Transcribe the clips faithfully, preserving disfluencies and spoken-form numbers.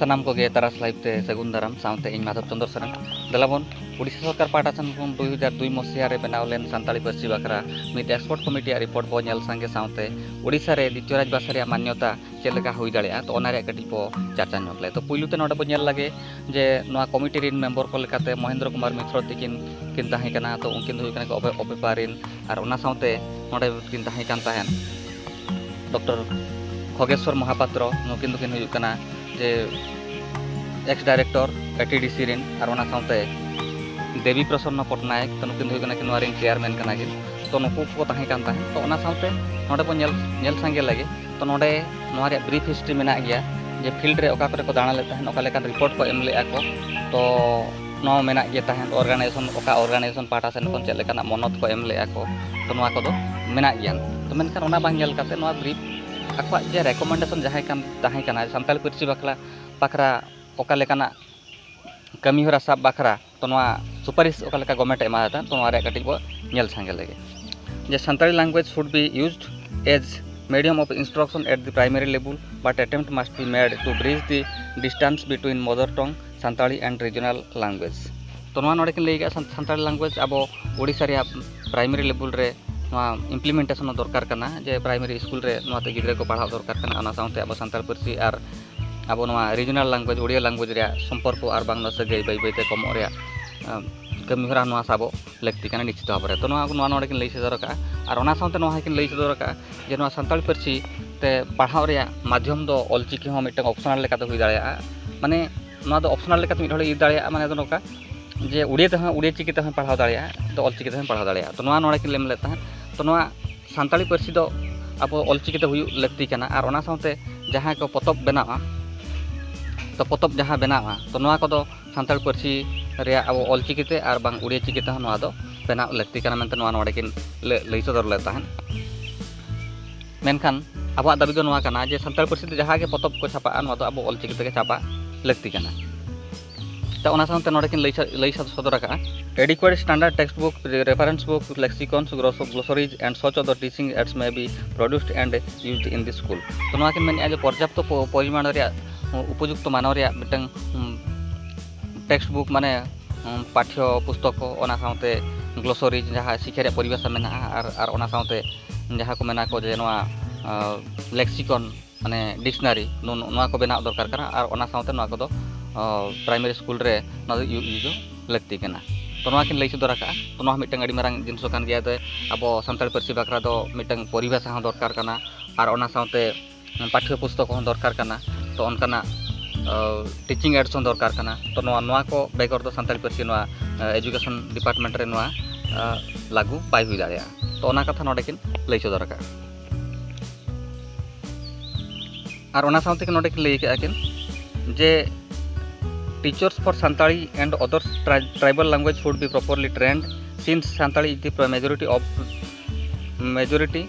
ᱥᱟᱱᱟᱢ ᱠᱚᱜᱮ ᱛᱟᱨᱟᱥ ᱞᱟᱭᱤᱵᱷ ᱛᱮ ᱥᱟᱹᱜᱩᱱ ᱫᱟᱨᱟᱢ ᱥᱟᱶᱛᱮ ᱤᱧ ᱢᱟᱫᱷᱚᱵ ᱪᱚᱸᱫᱽᱨᱚ ᱥᱚᱨᱮᱱ᱾ ᱫᱮᱞᱟᱵᱚᱱ ᱳᱰᱤᱥᱟ ᱥᱚᱨᱠᱟᱨ ᱯᱟᱦᱴᱟ ᱥᱮᱱ ᱠᱷᱚᱱ ᱫᱩᱭ ᱦᱟᱡᱟᱨ ᱫᱩᱭ ᱢᱚᱥᱤᱦᱟ ᱨᱮ ᱵᱮᱱᱟᱣ ᱞᱮᱱ ᱥᱟᱱᱛᱟᱲᱤ ᱯᱟᱹᱨᱥᱤ ᱵᱟᱠᱷᱨᱟ ᱢᱤᱫ expert committee ᱟᱜ report ᱵᱚ ᱧᱮᱞ ᱥᱟᱸᱜᱮ ᱥᱟᱶᱛᱮ ᱳᱰᱤᱥᱟ ᱨᱮ ᱫᱤᱛᱭᱚ ᱨᱟᱡᱽ ᱵᱷᱟᱥᱟ ᱨᱮᱭᱟᱜ ᱢᱟᱱᱭᱚᱛᱟ ᱪᱮᱫ ᱞᱮᱠᱟ ᱦᱩᱭ ᱫᱟᱲᱮᱭᱟᱜᱼᱟ, ᱛᱚ ᱚᱱᱟ ᱨᱮᱭᱟᱜ ᱠᱟᱹᱴᱤᱡ ᱵᱚ ᱪᱟᱨᱪᱟ ᱧᱚᱜ ᱞᱮᱫ᱾ ᱛᱚ ᱯᱩᱭᱞᱩ ᱛᱮ ᱱᱚᱰᱮ ᱵᱚ ᱧᱮᱞ ᱞᱟᱜᱮ ᱡᱮ ᱱᱚᱣᱟ committee ᱨᱮᱱ member ᱠᱚ ᱞᱮᱠᱟᱛᱮ ᱢᱚᱦᱮᱱᱫᱨᱚ ᱠᱩᱢᱟᱨ ᱢᱤᱥᱨᱚ ᱛᱤᱠᱤᱱ ᱠᱤᱱ ᱛᱟᱦᱮᱸ ᱠᱟᱱᱟ᱾ ᱛᱚ ᱩᱱᱠᱤᱱ ᱫᱚ ᱦᱩᱭᱩᱜ ᱠᱟᱱᱟ ᱠᱚ ᱚᱯᱮ-, ᱚᱯᱮᱯᱟ ᱨᱮᱱ, ᱟᱨ ᱚᱱᱟ ᱥᱟᱶᱛᱮ ᱱᱚᱰᱮ ᱠᱤᱱ ᱛᱟᱦᱮᱸ ᱠᱟᱱ ᱛᱟᱦᱮᱸᱫ ᱰᱚᱠᱴᱚᱨ ᱠᱷᱚᱜᱮᱥᱣᱚᱨ ᱢᱚᱦᱟᱯᱟᱛᱨᱚ, ᱱᱩᱠᱤᱱ ᱫᱚᱠᱤᱱ ᱦᱩᱭᱩᱜ ᱠᱟᱱᱟ ᱡᱮ ex director A T D C ᱨᱮᱱ, ᱟᱨ ᱚᱱᱟ ᱥᱟᱶᱛᱮ ᱫᱮᱵᱤ ᱯᱨᱚᱥᱚᱱᱱᱚ ᱯᱚᱴᱱᱟᱭᱮᱠ, ᱛᱚ ᱱᱩᱠᱤᱱ ᱫᱚ ᱦᱩᱭᱩᱜ ᱠᱟᱱᱟ ᱠᱤᱱ ᱱᱚᱣᱟ ᱨᱮᱱ chairman ᱠᱟᱱᱟ ᱠᱤᱱ᱾ ᱛᱚ ᱱᱩᱠᱩ ᱠᱚ ᱛᱟᱦᱮᱸ ᱠᱟᱱ ᱛᱟᱦᱮᱸᱫ᱾ ᱛᱚ ᱚᱱᱟ ᱥᱟᱶᱛᱮ ᱱᱚᱰᱮ ᱵᱚᱱ ᱧᱮᱞ, ᱧᱮᱞ ᱥᱟᱸᱜᱮ ᱞᱮᱜᱮ᱾ ᱛᱚ ᱱᱚᱰᱮ ᱱᱚᱣᱟ ᱨᱮᱭᱟᱜ brief history ᱢᱮᱱᱟᱜ ᱜᱮᱭᱟ ᱡᱮ field ᱨᱮ ᱚᱠᱟ ᱠᱚᱨᱮ ᱠᱚ ᱫᱟᱬᱟ ᱞᱮᱫ ᱛᱟᱦᱮᱸᱫ, ᱚᱠᱟ ᱞᱮᱠᱟᱱ report ᱠᱚ ᱮᱢ ᱞᱮᱫᱼᱟ ᱠᱚ᱾ ᱛᱚ ᱱᱚᱣᱟ ᱢᱮᱱᱟᱜ ᱜᱮ ᱛᱟᱦᱮᱸᱫ, organization, ᱚᱠᱟ organization ᱯᱟᱦᱴᱟ ᱥᱮᱱ ᱠᱷᱚᱱ ᱪᱮᱫ ᱞᱮᱠᱟᱱᱟᱜ ᱢᱚᱱᱚᱛ ᱠᱚ ᱮᱢ ᱞᱮᱫᱼᱟ ᱠᱚ, ᱛᱚ ᱱᱚᱣᱟ ᱠᱚᱫᱚ ᱢᱮᱱᱟᱜ ᱜᱮᱭᱟ᱾ ᱛᱚ ᱢᱮᱱᱠᱷᱟᱱ ᱚᱱᱟ ᱵᱟᱝ ᱧᱮᱞ ᱠᱟᱛᱮ ᱱᱚᱣᱟ brief ᱟᱠᱚᱣᱟᱜ ᱡᱮ recommendation ᱡᱟᱦᱟᱸᱭ ᱠᱟᱱ, ᱛᱟᱦᱮᱸ ᱠᱟᱱᱟ ᱥᱟᱱᱛᱟᱲᱤ ᱯᱟᱹᱨᱥᱤ ᱵᱟᱠᱷᱨᱟ, ᱵᱟᱠᱷᱨᱟ ᱚᱠᱟ ᱞᱮᱠᱟᱱᱟᱜ ᱠᱟᱹᱢᱤ ᱦᱚᱨᱟ ᱥᱟᱵ ᱵᱟᱠᱷᱨᱟ, ᱛᱚ ᱱᱚᱣᱟ ᱥᱩᱯᱟᱨᱤᱥ ᱚᱠᱟ ᱞᱮᱠᱟ government ᱮ ᱮᱢᱟᱫᱟ, ᱛᱚ ᱱᱚᱣᱟ ᱨᱮᱭᱟᱜ ᱠᱟᱹᱴᱤᱡ ᱵᱚ ᱧᱮᱞ ᱥᱟᱸᱜᱮ ᱞᱮᱜᱮ᱾ ᱡᱮ Santali language should be used as medium of instruction at the primary level, but attempt must be made to bridge the distance between mother tongue Santali and regional language. ᱛᱚ ᱱᱚᱣᱟ ᱱᱚᱰᱮ ᱠᱤᱱ ᱞᱟᱹᱭ ᱠᱟᱜᱼᱟ, ᱥᱟᱱ-, ᱥᱟᱱᱛᱟᱲᱤ language ᱟᱵᱚ ᱳᱰᱤᱥᱟ ᱨᱮᱭᱟᱜ primary level ᱨᱮ ᱱᱚᱣᱟ implementation ᱦᱚᱸ ᱫᱚᱨᱠᱟᱨ ᱠᱟᱱᱟ, ᱡᱮ primary ᱥᱠᱩᱞ ᱨᱮ ᱱᱚᱣᱟᱛᱮ ᱜᱤᱫᱽᱨᱟᱹ ᱠᱚ ᱯᱟᱲᱦᱟᱣ ᱫᱚᱨᱠᱟᱨ ᱠᱟᱱᱟ᱾ ᱚᱱᱟ ᱥᱟᱶᱛᱮ ᱟᱵᱚ ᱥᱟᱱᱛᱟᱲ ᱯᱟᱹᱨᱥᱤ ᱟᱨ ᱟᱵᱚ ᱱᱚᱣᱟ regional language, ᱳᱰᱤᱭᱟ language ᱨᱮᱭᱟᱜ ᱥᱚᱢᱯᱚᱨᱠᱚ ᱟᱨ ᱵᱟᱝ ᱫᱚ ᱥᱟᱹᱜᱟᱹᱭ ᱵᱟᱹᱭ ᱵᱟᱹᱭᱛᱮ ᱠᱚᱢᱚᱜ ᱨᱮᱭᱟᱜ, ᱟᱸ, ᱠᱟᱹᱢᱤ ᱦᱚᱨᱟ ᱱᱚᱣᱟ ᱥᱟᱵᱚᱜ ᱞᱟᱹᱠᱛᱤ ᱠᱟᱱᱟ ᱱᱤᱥᱪᱤᱛ ᱵᱷᱟᱵᱽ ᱨᱮ᱾ ᱛᱚ ᱱᱚᱣᱟ, ᱱᱚᱣᱟ ᱱᱚᱰᱮ ᱠᱤᱱ ᱞᱟᱹᱭ ᱥᱚᱫᱚᱨ ᱟᱠᱟᱫᱼᱟ᱾ ᱟᱨ ᱚᱱᱟ ᱥᱟᱶᱛᱮ ᱱᱚᱣᱟ ᱦᱚᱸᱠᱤᱱ ᱞᱟᱹᱭ ᱥᱚᱫᱚᱨ ᱟᱠᱟᱫᱼᱟ ᱡᱮ ᱱᱚᱣᱟ ᱥᱟᱱᱛᱟᱲᱤ ᱯᱟᱹᱨᱥᱤ ᱛᱮ ᱯᱟᱲᱦᱟᱣ ᱨᱮᱭᱟᱜ ᱢᱟᱫᱽᱫᱷᱚᱢ ᱫᱚ ᱚᱞᱪᱤᱠᱤ ᱦᱚᱸ ᱢᱤᱫᱴᱟᱝ optional ᱞᱮᱠᱟᱛᱮ ᱦᱩᱭ ᱫᱟᱲᱮᱭᱟᱜᱼᱟ᱾ ᱢᱟᱱᱮ ᱱᱚᱣᱟ ᱫᱚ optional ᱞᱮᱠᱟᱛᱮ ᱢᱤᱫ ᱦᱚᱲᱮ ᱤᱫᱤ ᱫᱟᱲᱮᱭᱟᱜᱼᱟ, ᱢᱟᱱᱮ ᱫᱚ ᱱᱚᱝᱠᱟ ᱡᱮ ᱩᱲᱤᱭᱟ ᱛᱮᱦᱚᱸ, ᱩᱲᱤᱭᱟ ᱪᱤᱠᱤ ᱛᱮᱦᱚᱸ ᱯᱟᱲᱦᱟᱣ ᱫᱟᱲᱮᱭᱟᱜᱼᱟ, ᱛᱚ ᱚᱞᱪᱤᱠᱤ ᱛᱮᱦᱚᱸ ᱯᱟᱲᱦᱟᱣ ᱫᱟᱲᱮᱭᱟᱜᱼᱟ᱾ ᱛᱚ ᱱᱚᱣᱟ ᱱᱚᱰᱮ ᱠᱤᱱ ᱞᱟᱹᱭ ᱞᱮᱫ ᱛᱟᱦᱮᱸᱫ᱾ ᱛᱚ ᱱᱚᱣᱟ ᱥᱟᱱᱛᱟᱲᱤ ᱯᱟᱹᱨᱥᱤ ᱫᱚ ᱟᱵᱚ ᱚᱞᱪᱤᱠᱤ ᱛᱮ ᱦᱩᱭᱩᱜ ᱞᱟᱹᱠᱛᱤ ᱠᱟᱱᱟ, ᱟᱨ ᱚᱱᱟ ᱥᱟᱶᱛᱮ ᱡᱟᱦᱟᱸ ᱠᱚ ᱯᱚᱛᱚᱵ ᱵᱮᱱᱟᱜᱼᱟ, ᱛᱚ ᱯᱚᱛᱚᱵ ᱡᱟᱦᱟᱸ ᱵᱮᱱᱟᱜᱼᱟ, ᱛᱚ ᱱᱚᱣᱟ ᱠᱚᱫᱚ ᱥᱟᱱᱛᱟᱲ ᱯᱟᱹᱨᱥᱤ ᱨᱮᱭᱟᱜ ᱟᱵᱚ ᱚᱞᱪᱤᱠᱤ ᱛᱮ ᱟᱨ ᱵᱟᱝ ᱩᱲᱤᱭᱟ ᱪᱤᱠᱤ ᱛᱮᱦᱚᱸ ᱱᱚᱣᱟ ᱫᱚ ᱵᱮᱱᱟᱣ ᱞᱟᱹᱠᱛᱤ ᱠᱟᱱᱟ ᱢᱮᱱᱛᱮ ᱱᱚᱣᱟ ᱱᱚᱰᱮ ᱠᱤᱱ ᱞᱟᱹ-, ᱞᱟᱹᱭ ᱥᱚᱫᱚᱨ ᱞᱮᱫ ᱛᱟᱦᱮᱸᱫ᱾ ᱢᱮᱱᱠᱷᱟᱱ ᱟᱵᱚᱣᱟᱜ ᱫᱟᱹᱵᱤ ᱫᱚ ᱱᱚᱣᱟ ᱠᱟᱱᱟ ᱡᱮ ᱥᱟᱱᱛᱟᱲ ᱯᱟᱹᱨᱥᱤ ᱛᱮ ᱡᱟᱦᱟᱸ ᱜᱮ ᱯᱚᱛᱚᱵ ᱠᱚ ᱪᱷᱟᱯᱟᱜᱼᱟ, ᱱᱚᱣᱟ ᱫᱚ ᱟᱵᱚ ᱚᱞᱪᱤᱠᱤ ᱛᱮᱜᱮ ᱪᱷᱟᱯᱟ ᱞᱟᱹᱠᱛᱤ ᱠᱟᱱᱟ᱾ ᱛᱚ ᱚᱱᱟ ᱥᱟᱶᱛᱮ ᱱᱚᱰᱮ ᱠᱤᱱ ᱞᱟᱹᱭ ᱥᱟ-, ᱞᱟᱹᱭ ᱥᱟ-, ᱥᱚᱫᱚᱨ ᱟᱠᱟᱫᱼᱟ, "Adequate standard textbook, reference book, lexicons, gloss-, glossaries and such other teaching aids may be produced and used in the school." ᱛᱚ ᱱᱚᱣᱟ ᱠᱤᱱ ᱢᱮᱱᱮᱫᱼᱟ ᱡᱮ ᱯᱚᱨᱡᱟᱯᱛᱚ ᱯᱚ-, ᱯᱚᱨᱤᱢᱟᱬ ᱨᱮᱭᱟᱜ ᱩᱯᱚᱡᱩᱠᱛᱚ ᱢᱟᱱᱚ ᱨᱮᱭᱟᱜ ᱢᱤᱫᱴᱟᱝ ᱴᱮᱠᱥᱴ ᱵᱩᱠ, ᱢᱟᱱᱮ ᱯᱟᱴᱷᱭᱚ ᱯᱩᱥᱛᱚᱠ ᱠᱚ, ᱚᱱᱟ ᱥᱟᱶᱛᱮ ᱜᱞᱚᱥᱟᱨᱤ, ᱡᱟᱦᱟᱸ ᱥᱤᱠᱷᱟ ᱨᱮᱭᱟᱜ ᱯᱚᱨᱤᱵᱷᱟᱥᱟ ᱢᱮᱱᱟᱜᱼᱟ, ᱟᱨ ᱟᱨ ᱚᱱᱟ ᱥᱟᱶᱛᱮ ᱡᱟᱦᱟᱸ ᱠᱚ ᱢᱮᱱᱟ ᱠᱚ ᱡᱮ ᱱᱚᱣᱟ ᱞᱮᱠᱥᱤᱠᱚᱱ, ᱢᱟᱱᱮ ᱰᱤᱠᱥᱱᱟᱨᱤ, ᱱᱚᱣᱟ ᱠᱚ ᱵᱮᱱᱟᱣ ᱫᱚᱨᱠᱟᱨ ᱠᱟᱱᱟ᱾ ᱟᱨ ᱚᱱᱟ ᱥᱟᱶᱛᱮ ᱱᱚᱣᱟ ᱠᱚᱫᱚ ᱯᱨᱟᱭᱢᱟᱨᱤ ᱥᱠᱩᱞ ᱨᱮ ᱱᱚᱣᱟ ᱫᱚ ᱤᱭᱩ ᱤᱭᱩ ᱫᱚ ᱞᱟᱹᱠᱛᱤ ᱠᱟᱱᱟ᱾ ᱛᱚ, ᱱᱚᱣᱟ ᱠᱤᱱ ᱞᱟᱹᱭ ᱥᱚᱫᱚᱨ ᱟᱠᱟᱫᱼᱟ᱾ ᱛᱚ, ᱱᱚᱣᱟ ᱦᱚᱸ ᱢᱤᱫᱴᱟᱝ ᱟᱹᱰᱤ ᱢᱟᱨᱟᱝ ᱡᱤᱱᱤᱥ ᱠᱟᱱ ᱜᱮᱭᱟ᱾ ᱛᱚ, ᱟᱵᱚ ᱥᱟᱱᱛᱟᱲᱤ ᱯᱟᱹᱨᱥᱤ ᱵᱟᱠᱷᱨᱟ ᱫᱚ ᱢᱤᱫᱴᱟᱝ ᱯᱚᱨᱤᱵᱷᱟᱥᱟ ᱦᱚᱸ ᱫᱚᱨᱠᱟᱨ ᱠᱟᱱᱟ, ᱟᱨ ᱚᱱᱟ ᱥᱟᱶᱛᱮ ᱯᱟᱴᱷᱭᱚ ᱯᱩᱥᱛᱚᱠ ᱦᱚᱸ ᱫᱚᱨᱠᱟᱨ ᱠᱟᱱᱟ᱾ ᱛᱚ, ᱚᱱᱠᱟᱱᱟᱜ ᱴᱤᱪᱤᱝ ᱮᱰᱥ ᱦᱚᱸ ᱫᱚᱨᱠᱟᱨ ᱠᱟᱱᱟ᱾ ᱛᱚ, ᱱᱚᱣᱟ ᱱᱚᱣᱟ ᱠᱚ ᱵᱮᱜᱚᱨ ᱫᱚ ᱥᱟᱱᱛᱟᱲᱤ ᱯᱟᱹᱨᱥᱤ ᱱᱚᱣᱟ ᱮᱡᱩᱠᱮᱥᱚᱱ ᱰᱤᱯᱟᱨᱴᱢᱮᱱᱴ ᱨᱮ ᱱᱚᱣᱟ ᱞᱟᱹᱜᱩ ᱵᱟᱭ ᱦᱩᱭ ᱫᱟᱲᱮᱭᱟᱜᱼᱟ᱾ ᱛᱚ, ᱚᱱᱟ ᱠᱟᱛᱷᱟ ᱱᱚᱰᱮ ᱠᱤᱱ ᱞᱟᱹᱭ ᱥᱚᱫᱚᱨ ᱟᱠᱟᱫᱼᱟ᱾ ᱟᱨ ᱚᱱᱟ ᱥᱟᱶᱛᱮ ᱱᱚᱰᱮ ᱠᱤᱱ ᱞᱟᱹᱭ ᱠᱟᱜᱼᱟ ᱠᱤᱱ ᱡᱮ, "Teachers for Santali and other tri- tribal language should be properly trained, since Santali is the majority of majority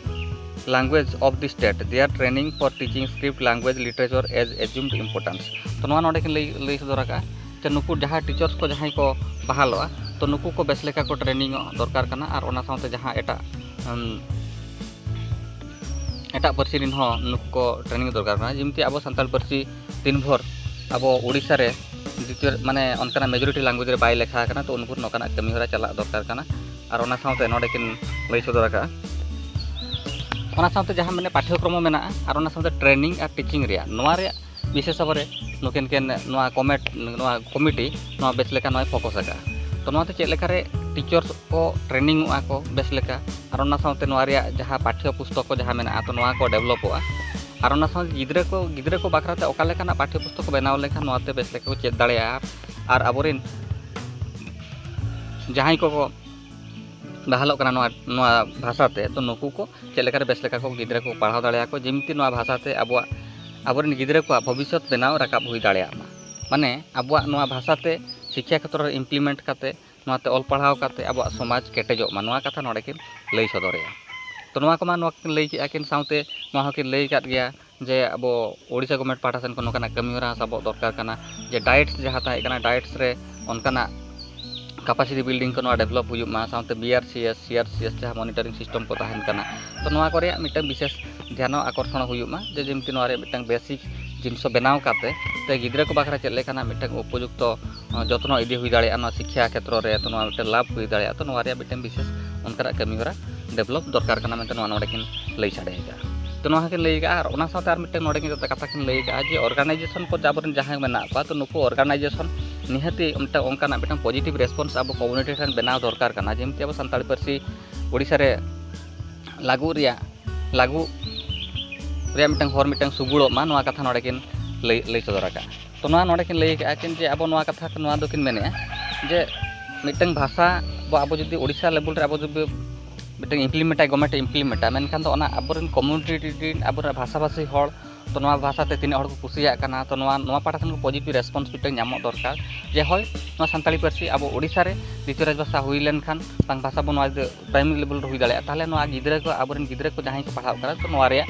language of the state. Their training for teaching script language literature is assumed importance." ᱛᱚ, ᱱᱚᱣᱟ ᱱᱚᱰᱮ ᱠᱤᱱ ᱞᱟᱹᱭ ᱞᱟᱹᱭ ᱥᱚᱫᱚᱨ ᱟᱠᱟᱫᱼᱟ ᱡᱮ, ᱱᱩᱠᱩ ᱡᱟᱦᱟᱸ ᱴᱤᱪᱟᱨᱥ ᱠᱚ ᱡᱟᱦᱟᱸᱭ ᱠᱚ ᱵᱟᱦᱟᱞᱚᱜᱼᱟ, ᱛᱚ, ᱱᱩᱠᱩ ᱠᱚ ᱵᱮᱥ ᱞᱮᱠᱟ ᱠᱚ ᱴᱨᱮᱱᱤᱝᱚᱜ ᱫᱚᱨᱠᱟᱨ ᱠᱟᱱᱟ᱾ ᱟᱨ ᱚᱱᱟ ᱥᱟᱶᱛᱮ ᱡᱟᱦᱟᱸ ᱮᱴᱟᱜ ᱩᱢ, ᱮᱴᱟᱜ ᱯᱟᱹᱨᱥᱤ ᱨᱮᱱ ᱦᱚᱸ ᱱᱩᱠᱩ ᱠᱚ ᱴᱨᱮᱱᱤᱝ ᱫᱚᱨᱠᱟᱨ ᱠᱟᱱᱟ᱾ ᱡᱮᱢᱛᱤ ᱟᱵᱚ ᱥᱟᱱᱛᱟᱲ ᱯᱟᱹᱨᱥᱤ ᱫᱤᱱ ᱵᱷᱳᱨ ᱟᱵᱚ ᱳᱰᱤᱥᱟ ᱨᱮ ᱫᱤᱛᱤᱭᱚ, ᱢᱟᱱᱮ, ᱚᱱᱠᱟᱱᱟᱜ ᱢᱮᱡᱚᱨᱤᱴᱤ ᱞᱮᱝᱜᱩᱭᱮᱡᱽ ᱨᱮ ᱵᱟᱭ ᱞᱮᱠᱷᱟ ᱟᱠᱟᱱᱟ, ᱛᱚ ᱩᱱᱠᱩ ᱱᱚᱝᱠᱟᱱᱟᱜ ᱠᱟᱹᱢᱤ ᱦᱚᱨᱟ ᱪᱟᱞᱟᱜ ᱫᱚᱨᱠᱟᱨ ᱠᱟᱱᱟ᱾ ᱟᱨ ᱚᱱᱟ ᱥᱟᱶᱛᱮ ᱱᱚᱰᱮ ᱠᱤᱱ ᱞᱟᱹᱭ ᱥᱚᱫᱚᱨ ᱟᱠᱟᱫᱼᱟ, ᱚᱱᱟ ᱥᱟᱶᱛᱮ ᱡᱟᱦᱟᱸ, ᱢᱟᱱᱮ, ᱯᱟᱴᱷᱭᱚᱠᱨᱚᱢᱚ ᱢᱮᱱᱟᱜᱼᱟ, ᱟᱨ ᱚᱱᱟ ᱥᱟᱶᱛᱮ ᱴᱨᱮᱱᱤᱝ ᱟᱨ ᱴᱤᱪᱤᱝ ᱨᱮᱭᱟᱜ, ᱱᱚᱣᱟ ᱨᱮᱭᱟᱜ ᱵᱤᱥᱮᱥ ᱵᱷᱟᱵᱮ ᱱᱩᱠᱤᱱ ᱠᱤᱱ ᱱᱚᱣᱟ ᱠᱚᱢᱮᱴ-, ᱱᱚᱣᱟ ᱠᱚᱢᱤᱴᱤ ᱱᱚᱣᱟ ᱵᱮᱥ ᱞᱮᱠᱟ ᱱᱚᱣᱟᱭ ᱯᱷᱳᱠᱟᱥ ᱟᱠᱟᱫᱼᱟ᱾ ᱛᱚ, ᱱᱚᱣᱟᱛᱮ ᱪᱮᱫ ᱞᱮᱠᱟᱨᱮ ᱴᱤᱪᱟᱨᱥ ᱠᱚ ᱴᱨᱮᱱᱤᱝᱚᱜᱼᱟ ᱠᱚ ᱵᱮᱥ ᱞᱮᱠᱟ, ᱟᱨ ᱚᱱᱟ ᱥᱟᱶᱛᱮ ᱱᱚᱣᱟ ᱨᱮᱭᱟᱜ ᱡᱟᱦᱟᱸ ᱯᱟᱴᱷᱭᱚ ᱯᱩᱥᱛᱚᱠ ᱠᱚ ᱡᱟᱦᱟᱸ ᱢᱮᱱᱟᱜᱼᱟ, ᱛᱚ, ᱱᱚᱣᱟ ᱠᱚ ᱰᱮᱵᱷᱞᱚᱯᱚᱜᱼᱟ᱾ ᱟᱨ ᱚᱱᱟ ᱥᱟᱶᱛᱮ ᱜᱤᱫᱽᱨᱟᱹ ᱠᱚ, ᱜᱤᱫᱽᱨᱟᱹ ᱠᱚ ᱵᱟᱠᱷᱨᱟ ᱛᱮ ᱚᱠᱟ ᱞᱮᱠᱟᱱᱟᱜ ᱯᱟᱴᱷᱭᱚ ᱯᱩᱥᱛᱚᱠ ᱠᱚ ᱵᱮᱱᱟᱣ ᱞᱮᱠᱷᱟᱱ ᱱᱚᱣᱟᱛᱮ ᱵᱮᱥ ᱞᱮᱠᱟ ᱠᱚ ᱪᱮᱫ ᱫᱟᱲᱮᱭᱟᱜᱼᱟ, ᱟᱨ ᱟᱵᱚᱨᱮᱱ ᱡᱟᱦᱟᱸᱭ ᱠᱚᱠᱚ ᱵᱟᱦᱟᱞᱚᱜ ᱠᱟᱱᱟ ᱱᱚᱣᱟ, ᱱᱚᱣᱟ ᱵᱷᱟᱥᱟ ᱛᱮ, ᱛᱚ, ᱱᱩᱠᱩ ᱠᱚ ᱪᱮᱫ ᱞᱮᱠᱟᱨᱮ ᱵᱮᱥ ᱞᱮᱠᱟ ᱠᱚ ᱜᱤᱫᱽᱨᱟᱹ ᱠᱚ ᱯᱟᱲᱦᱟᱣ ᱫᱟᱲᱮᱭᱟᱠᱚ, ᱡᱮᱢᱛᱤ ᱱᱚᱣᱟ ᱵᱷᱟᱥᱟ ᱛᱮ ᱟᱵᱚᱣᱟᱜ, ᱟᱵᱚᱨᱮᱱ ᱜᱤᱫᱽᱨᱟᱹ ᱠᱚᱣᱟᱜ ᱵᱷᱚᱵᱤᱥᱥᱚᱛ ᱵᱮᱱᱟᱣ ᱨᱟᱠᱟᱵ ᱦᱩᱭ ᱫᱟᱲᱮᱭᱟᱜ ᱢᱟ᱾ ᱢᱟᱱᱮ, ᱟᱵᱚᱣᱟᱜ ᱱᱚᱣᱟ ᱵᱷᱟᱥᱟ ᱛᱮ ᱥᱤᱠᱠᱷᱟ ᱠᱷᱮᱛᱨᱚ ᱨᱮ ᱤᱢᱯᱞᱤᱢᱮᱱᱴ ᱠᱟᱛᱮ, ᱱᱚᱣᱟᱛᱮ ᱚᱞ ᱯᱟᱲᱦᱟᱣ ᱠᱟᱛᱮ ᱟᱵᱚᱣᱟᱜ ᱥᱚᱢᱟᱡᱽ ᱠᱮᱴᱮᱡᱚᱜ ᱢᱟ, ᱱᱚᱣᱟ ᱠᱟᱛᱷᱟ ᱱᱚᱰᱮ ᱠᱤᱱ ᱞᱟᱹᱭ ᱥᱚᱫᱚᱨᱮᱜᱼᱟ᱾ ᱛᱚ, ᱱᱚᱣᱟ ᱠᱚᱢᱟ ᱱᱚᱣᱟ ᱠᱤᱱ ᱞᱟᱹᱭ ᱠᱮᱜᱼᱟ ᱠᱤᱱ, ᱥᱟᱶᱛᱮ ᱱᱚᱣᱟ ᱦᱚᱸᱠᱤᱱ ᱞᱟᱹᱭ ᱟᱠᱟᱫ ᱜᱮᱭᱟ ᱡᱮ ᱟᱵᱚ ᱳᱰᱤᱥᱟ ᱜᱚᱵᱷᱢᱮᱱᱴ ᱯᱟᱦᱴᱟ ᱥᱮᱱ ᱠᱷᱚᱱ ᱱᱚᱝᱠᱟᱱᱟᱜ ᱠᱟᱹᱢᱤ ᱦᱚᱨᱟ ᱥᱟᱵᱚᱜ ᱫᱚᱨᱠᱟᱨ ᱠᱟᱱᱟ, ᱡᱮ ᱰᱟᱭᱮᱴᱥ ᱡᱟᱦᱟᱸ ᱛᱟᱦᱮᱸ ᱠᱟᱱᱟ, ᱰᱟᱭᱮᱴᱥ ᱨᱮ ᱚᱱᱠᱟᱱᱟᱜ ᱠᱮᱯᱟᱥᱤᱴᱤ ᱵᱤᱞᱰᱤᱝ ᱠᱚ ᱱᱚᱣᱟ ᱰᱮᱵᱷᱞᱚᱯ ᱦᱩᱭᱩᱜ ᱢᱟ, ᱥᱟᱶᱛᱮ ᱵᱤ ᱟᱨ ᱥᱤ ᱮᱥ, ᱥᱤ ᱟᱨ ᱥᱤ ᱮᱥ ᱡᱟᱦᱟᱸ ᱢᱚᱱᱤᱴᱚᱨᱤᱝ ᱥᱤᱥᱴᱮᱢ ᱠᱚ ᱛᱟᱦᱮᱱ ᱠᱟᱱᱟ, ᱛᱚ, ᱱᱚᱣᱟ ᱠᱚ ᱨᱮᱭᱟᱜ ᱢᱤᱫᱴᱟᱝ ᱵᱤᱥᱮᱥ ᱫᱷᱮᱭᱟᱱ ᱟᱠᱚᱨᱥᱚᱱ ᱦᱩᱭᱩᱜ ᱢᱟ, ᱡᱮ ᱡᱮᱢᱛᱤ ᱱᱚᱣᱟ ᱨᱮ ᱢᱤᱫᱴᱟᱝ ᱵᱮᱥᱤᱠ ᱡᱤᱱᱤᱥ ᱵᱮᱱᱟᱣ ᱠᱟᱛᱮ ᱛᱮ ᱜᱤᱫᱽᱨᱟᱹ ᱠᱚ ᱵᱟᱠᱷᱨᱟ ᱪᱮᱫ ᱞᱮᱠᱟᱱᱟᱜ ᱢᱤᱫᱴᱟᱝ ᱩᱯᱚᱡᱩᱠᱛᱚ ᱡᱚᱛᱱᱚ ᱤᱫᱤ ᱦᱩᱭ ᱫᱟᱲᱮᱭᱟᱜᱼᱟ ᱱᱚᱣᱟ ᱥᱤᱠᱠᱷᱟ ᱠᱷᱮᱛᱨᱚ ᱨᱮ, ᱛᱚ ᱱᱚᱣᱟ ᱢᱤᱫᱴᱟᱝ ᱞᱟᱵᱷ ᱦᱩᱭ ᱫᱟᱲᱮᱭᱟᱜᱼᱟ᱾ ᱛᱚ ᱱᱚᱣᱟ ᱨᱮᱭᱟᱜ ᱢᱤᱫᱴᱟᱝ ᱵᱤᱥᱮᱥ ᱚᱱᱠᱟᱱᱟᱜ ᱠᱟᱹᱢᱤ ᱦᱚᱨᱟ ᱰᱮᱵᱷᱞᱚᱯ ᱫᱚᱨᱠᱟᱨ ᱠᱟᱱᱟ ᱢᱮᱱᱛᱮ ᱱᱚᱣᱟ ᱱᱚᱰᱮ ᱠᱤᱱ ᱞᱟᱹᱭ ᱥᱟᱰᱮ ᱟᱠᱟᱫᱼᱟ᱾ ᱛᱚ ᱱᱚᱣᱟ ᱦᱚᱸᱠᱤᱱ ᱞᱟᱹᱭ ᱟᱠᱟᱫᱼᱟ᱾ ᱟᱨ ᱚᱱᱟ ᱥᱟᱶᱛᱮ ᱟᱨ ᱢᱤᱫᱴᱟᱝ ᱱᱚᱰᱮ ᱠᱤᱱ ᱠᱟᱛᱷᱟ ᱠᱤᱱ ᱞᱟᱹᱭ ᱟᱠᱟᱫᱼᱟ ᱡᱮ ᱚᱨᱜᱟᱱᱟᱭᱡᱮᱥᱚᱱ ᱠᱚ ᱟᱵᱚᱨᱮᱱ ᱡᱟᱦᱟᱸᱭ ᱢᱮᱱᱟᱜ ᱠᱚᱣᱟ, ᱛᱚ ᱱᱩᱠᱩ ᱚᱨᱜᱟᱱᱟᱭᱡᱮᱥᱚᱱ ᱱᱤᱦᱟᱹᱛᱤ ᱢᱤᱫᱴᱟᱝ ᱚᱱᱠᱟᱱᱟᱜ ᱢᱤᱫᱴᱟᱝ ᱯᱚᱡᱤᱴᱤᱵᱷ ᱨᱮᱥᱯᱚᱱᱥ ᱟᱵᱚ ᱠᱚᱢᱤᱭᱩᱱᱤᱴᱤ ᱴᱷᱮᱱ ᱵᱮᱱᱟᱣ ᱫᱚᱨᱠᱟᱨ ᱠᱟᱱᱟ, ᱡᱮᱢᱛᱤ ᱟᱵᱚ ᱥᱟᱱᱛᱟᱲᱤ ᱯᱟᱹᱨᱥᱤ ᱳᱰᱤᱥᱟ ᱨᱮ ᱞᱟᱹᱜᱩ ᱨᱮᱭᱟᱜ ᱞᱟᱹᱜᱩ ᱨᱮᱭᱟᱜ ᱢᱤᱫᱴᱟᱝ ᱦᱚᱨ ᱢᱤᱫᱴᱟᱝ ᱥᱩᱜᱩᱲᱚᱜ ᱢᱟ, ᱱᱚᱣᱟ ᱠᱟᱛᱷᱟ ᱱᱚᱰᱮ ᱠᱤᱱ ᱞᱟᱹᱭ ᱞᱟᱹᱭ ᱥᱚᱫᱚᱨ ᱟᱠᱟᱫᱼᱟ᱾ ᱛᱚ ᱱᱚᱣᱟ ᱱᱚᱰᱮ ᱠᱤᱱ ᱞᱟᱹᱭ ᱟᱠᱟᱫᱼᱟ ᱠᱤᱱ ᱡᱮ ᱟᱵᱚ ᱱᱚᱣᱟ ᱠᱟᱛᱷᱟ ᱱᱚᱣᱟ ᱫᱚᱠᱤᱱ ᱢᱮᱱᱮᱫᱼᱟ ᱡᱮ ᱢᱤᱫᱴᱟᱝ ᱵᱷᱟᱥᱟ ᱵᱚ ᱟᱵᱚ ᱡᱩᱫᱤ ᱳᱰᱤᱥᱟ ᱞᱮᱵᱮᱞ ᱨᱮ ᱟᱵᱚ ᱡᱩᱫᱤ ᱢᱤᱫᱴᱟᱝ ᱤᱢᱯᱞᱤᱢᱮᱱᱴᱟ, ᱜᱚᱵᱷᱚᱨᱱᱢᱮᱱᱴ ᱤᱢᱯᱞᱤᱢᱮᱱᱴᱟ, ᱢᱮᱱᱠᱷᱟᱱ ᱫᱚ ᱚᱱᱟ ᱟᱵᱚᱨᱮᱱ ᱠᱚᱢᱤᱭᱩᱱᱤᱴᱤ ᱨᱮᱱ ᱟᱵᱚᱨᱮᱱ ᱵᱷᱟᱥᱟᱵᱷᱟᱥᱤ ᱦᱚᱲ ᱛᱚ ᱱᱚᱣᱟ ᱵᱷᱟᱥᱟ ᱛᱮ ᱛᱤᱱᱟᱹᱜ ᱦᱚᱲ ᱠᱚ ᱠᱩᱥᱤᱭᱟᱜ ᱠᱟᱱᱟ, ᱛᱚ ᱱᱚᱣᱟ ᱱᱚᱣᱟ ᱯᱟᱦᱴᱟ ᱠᱷᱚᱱ ᱯᱚᱡᱤᱴᱤᱵᱷ ᱨᱮᱥᱯᱚᱱᱥ ᱢᱤᱫᱴᱟᱝ ᱧᱟᱢᱚᱜ ᱫᱚᱨᱠᱟᱨ ᱡᱮ ᱦᱳᱭ ᱱᱚᱣᱟ ᱥᱟᱱᱛᱟᱲᱤ ᱯᱟᱹᱨᱥᱤ ᱟᱵᱚ ᱳᱰᱤᱥᱟ ᱨᱮ ᱫᱤᱛᱤᱭᱚ ᱨᱟᱡᱽ ᱵᱷᱟᱥᱟ ᱦᱩᱭ ᱞᱮᱱᱠᱷᱟᱱ ᱵᱟᱝ ᱵᱷᱟᱥᱟ ᱵᱚ ᱱᱚᱣᱟ ᱡᱩᱫᱤ ᱯᱨᱟᱭᱢᱟᱨᱤ ᱞᱮᱵᱮᱞ ᱨᱮ ᱦᱩᱭ ᱫᱟᱲᱮᱭᱟᱜᱼᱟ, ᱛᱟᱦᱚᱞᱮ ᱱᱚᱣᱟ ᱜᱤᱫᱽᱨᱟᱹ ᱠᱚ ᱟᱵᱚᱨᱮᱱ ᱜᱤᱫᱽᱨᱟᱹ ᱠᱚ ᱡᱟᱦᱟᱸᱭ ᱠᱚ ᱯᱟᱲᱦᱟᱜ ᱠᱟᱱᱟ ᱛᱚ ᱱᱚᱣᱟ ᱨᱮᱭᱟᱜ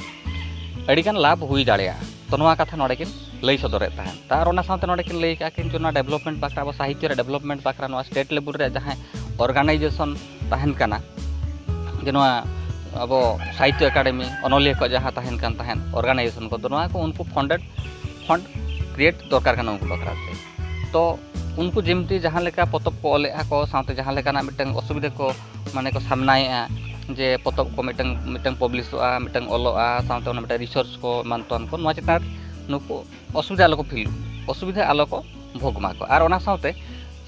ᱟᱹᱰᱤᱜᱟᱱ ᱞᱟᱵᱷ ᱦᱩᱭ ᱫᱟᱲᱮᱭᱟᱜᱼᱟ᱾ ᱛᱚ ᱱᱚᱣᱟ ᱠᱟᱛᱷᱟ ᱱᱚᱰᱮ ᱠᱤᱱ ᱞᱟᱹᱭ ᱥᱚᱫᱚᱨᱮᱫ ᱛᱟᱦᱮᱸᱫ᱾ ᱛᱚ ᱟᱨ ᱚᱱᱟ ᱥᱟᱶᱛᱮ ᱱᱚᱰᱮ ᱠᱤᱱ ᱞᱟᱹᱭ ᱠᱟᱜᱼᱟ ᱠᱤᱱ ᱡᱮ ᱱᱚᱣᱟ ᱰᱮᱵᱷᱞᱚᱯᱢᱮᱱᱴ ᱵᱟᱠᱷᱨᱟ, ᱟᱵᱚ ᱥᱟᱦᱤᱛᱭᱚ ᱨᱮ ᱰᱮᱵᱷᱞᱚᱯᱢᱮᱱᱴ ᱵᱟᱠᱷᱨᱟ ᱱᱚᱣᱟ ᱥᱴᱮᱴ ᱞᱮᱵᱮᱞ ᱨᱮ ᱡᱟᱦᱟᱸᱭ ᱚᱨᱜᱟᱱᱟᱭᱡᱮᱥᱚᱱ ᱛᱟᱦᱮᱱ ᱠᱟᱱᱟ, ᱡᱮ ᱱᱚᱣᱟ ᱟᱵᱚ ᱥᱟᱦᱤᱛᱭᱚ ᱮᱠᱟᱰᱮᱢᱤ, ᱚᱱᱚᱞᱤᱭᱟᱹ ᱠᱚ ᱡᱟᱦᱟᱸ ᱛᱟᱦᱮᱱ ᱠᱟᱱ ᱛᱟᱦᱮᱸᱫ ᱚᱨᱜᱟᱱᱟᱭᱡᱮᱥᱚᱱ ᱠᱚ, ᱛᱚ ᱱᱚᱣᱟ ᱠᱚ ᱩᱱᱠᱩ ᱯᱷᱚᱱᱰᱮᱰ ᱯᱷᱚᱱᱰ ᱠᱨᱤᱭᱮᱴ ᱫᱚᱨᱠᱟᱨ ᱠᱟᱱᱟ ᱩᱱᱠᱩ ᱵᱟᱠᱷᱨᱟ ᱛᱮ᱾ ᱛᱚ ᱩᱱᱠᱩ ᱡᱮᱢᱛᱤ ᱡᱟᱦᱟᱸ ᱞᱮᱠᱟ ᱯᱚᱛᱚᱵ ᱠᱚ ᱚᱞᱮᱫᱼᱟ ᱠᱚ, ᱥᱟᱶᱛᱮ ᱡᱟᱦᱟᱸ ᱞᱮᱠᱟᱱᱟᱜ ᱢᱤᱫᱴᱟᱝ ᱚᱥᱩᱵᱤᱫᱷᱟ ᱠᱚ ᱢᱟᱱᱮ ᱠᱚ ᱥᱟᱢᱱᱟᱭᱮᱫᱼᱟ, ᱡᱮ ᱯᱚᱛᱚᱵ ᱠᱚ ᱢᱤᱫᱴᱟᱝ ᱢᱤᱫᱴᱟᱝ ᱯᱟᱵᱽᱞᱤᱥᱚᱜᱼᱟ, ᱢᱤᱫᱴᱟᱝ ᱚᱞᱚᱜᱼᱟ, ᱥᱟᱶᱛᱮ ᱚᱱᱟ ᱢᱤᱫᱴᱟᱝ ᱨᱤᱥᱟᱨᱪ ᱠᱚ ᱮᱢᱟᱱ ᱛᱮᱢᱟᱱ ᱠᱚ, ᱱᱚᱣᱟ ᱪᱮᱛᱟᱱ ᱨᱮ ᱱᱩᱠᱩ ᱚᱥᱩᱵᱤᱫᱷᱟ ᱟᱞᱚ ᱠᱚ ᱯᱷᱤᱞ, ᱚᱥᱩᱵᱤᱫᱷᱟ ᱟᱞᱚ ᱠᱚ ᱵᱷᱳᱜᱽ ᱢᱟ ᱠᱚ᱾ ᱟᱨ ᱚᱱᱟ ᱥᱟᱶᱛᱮ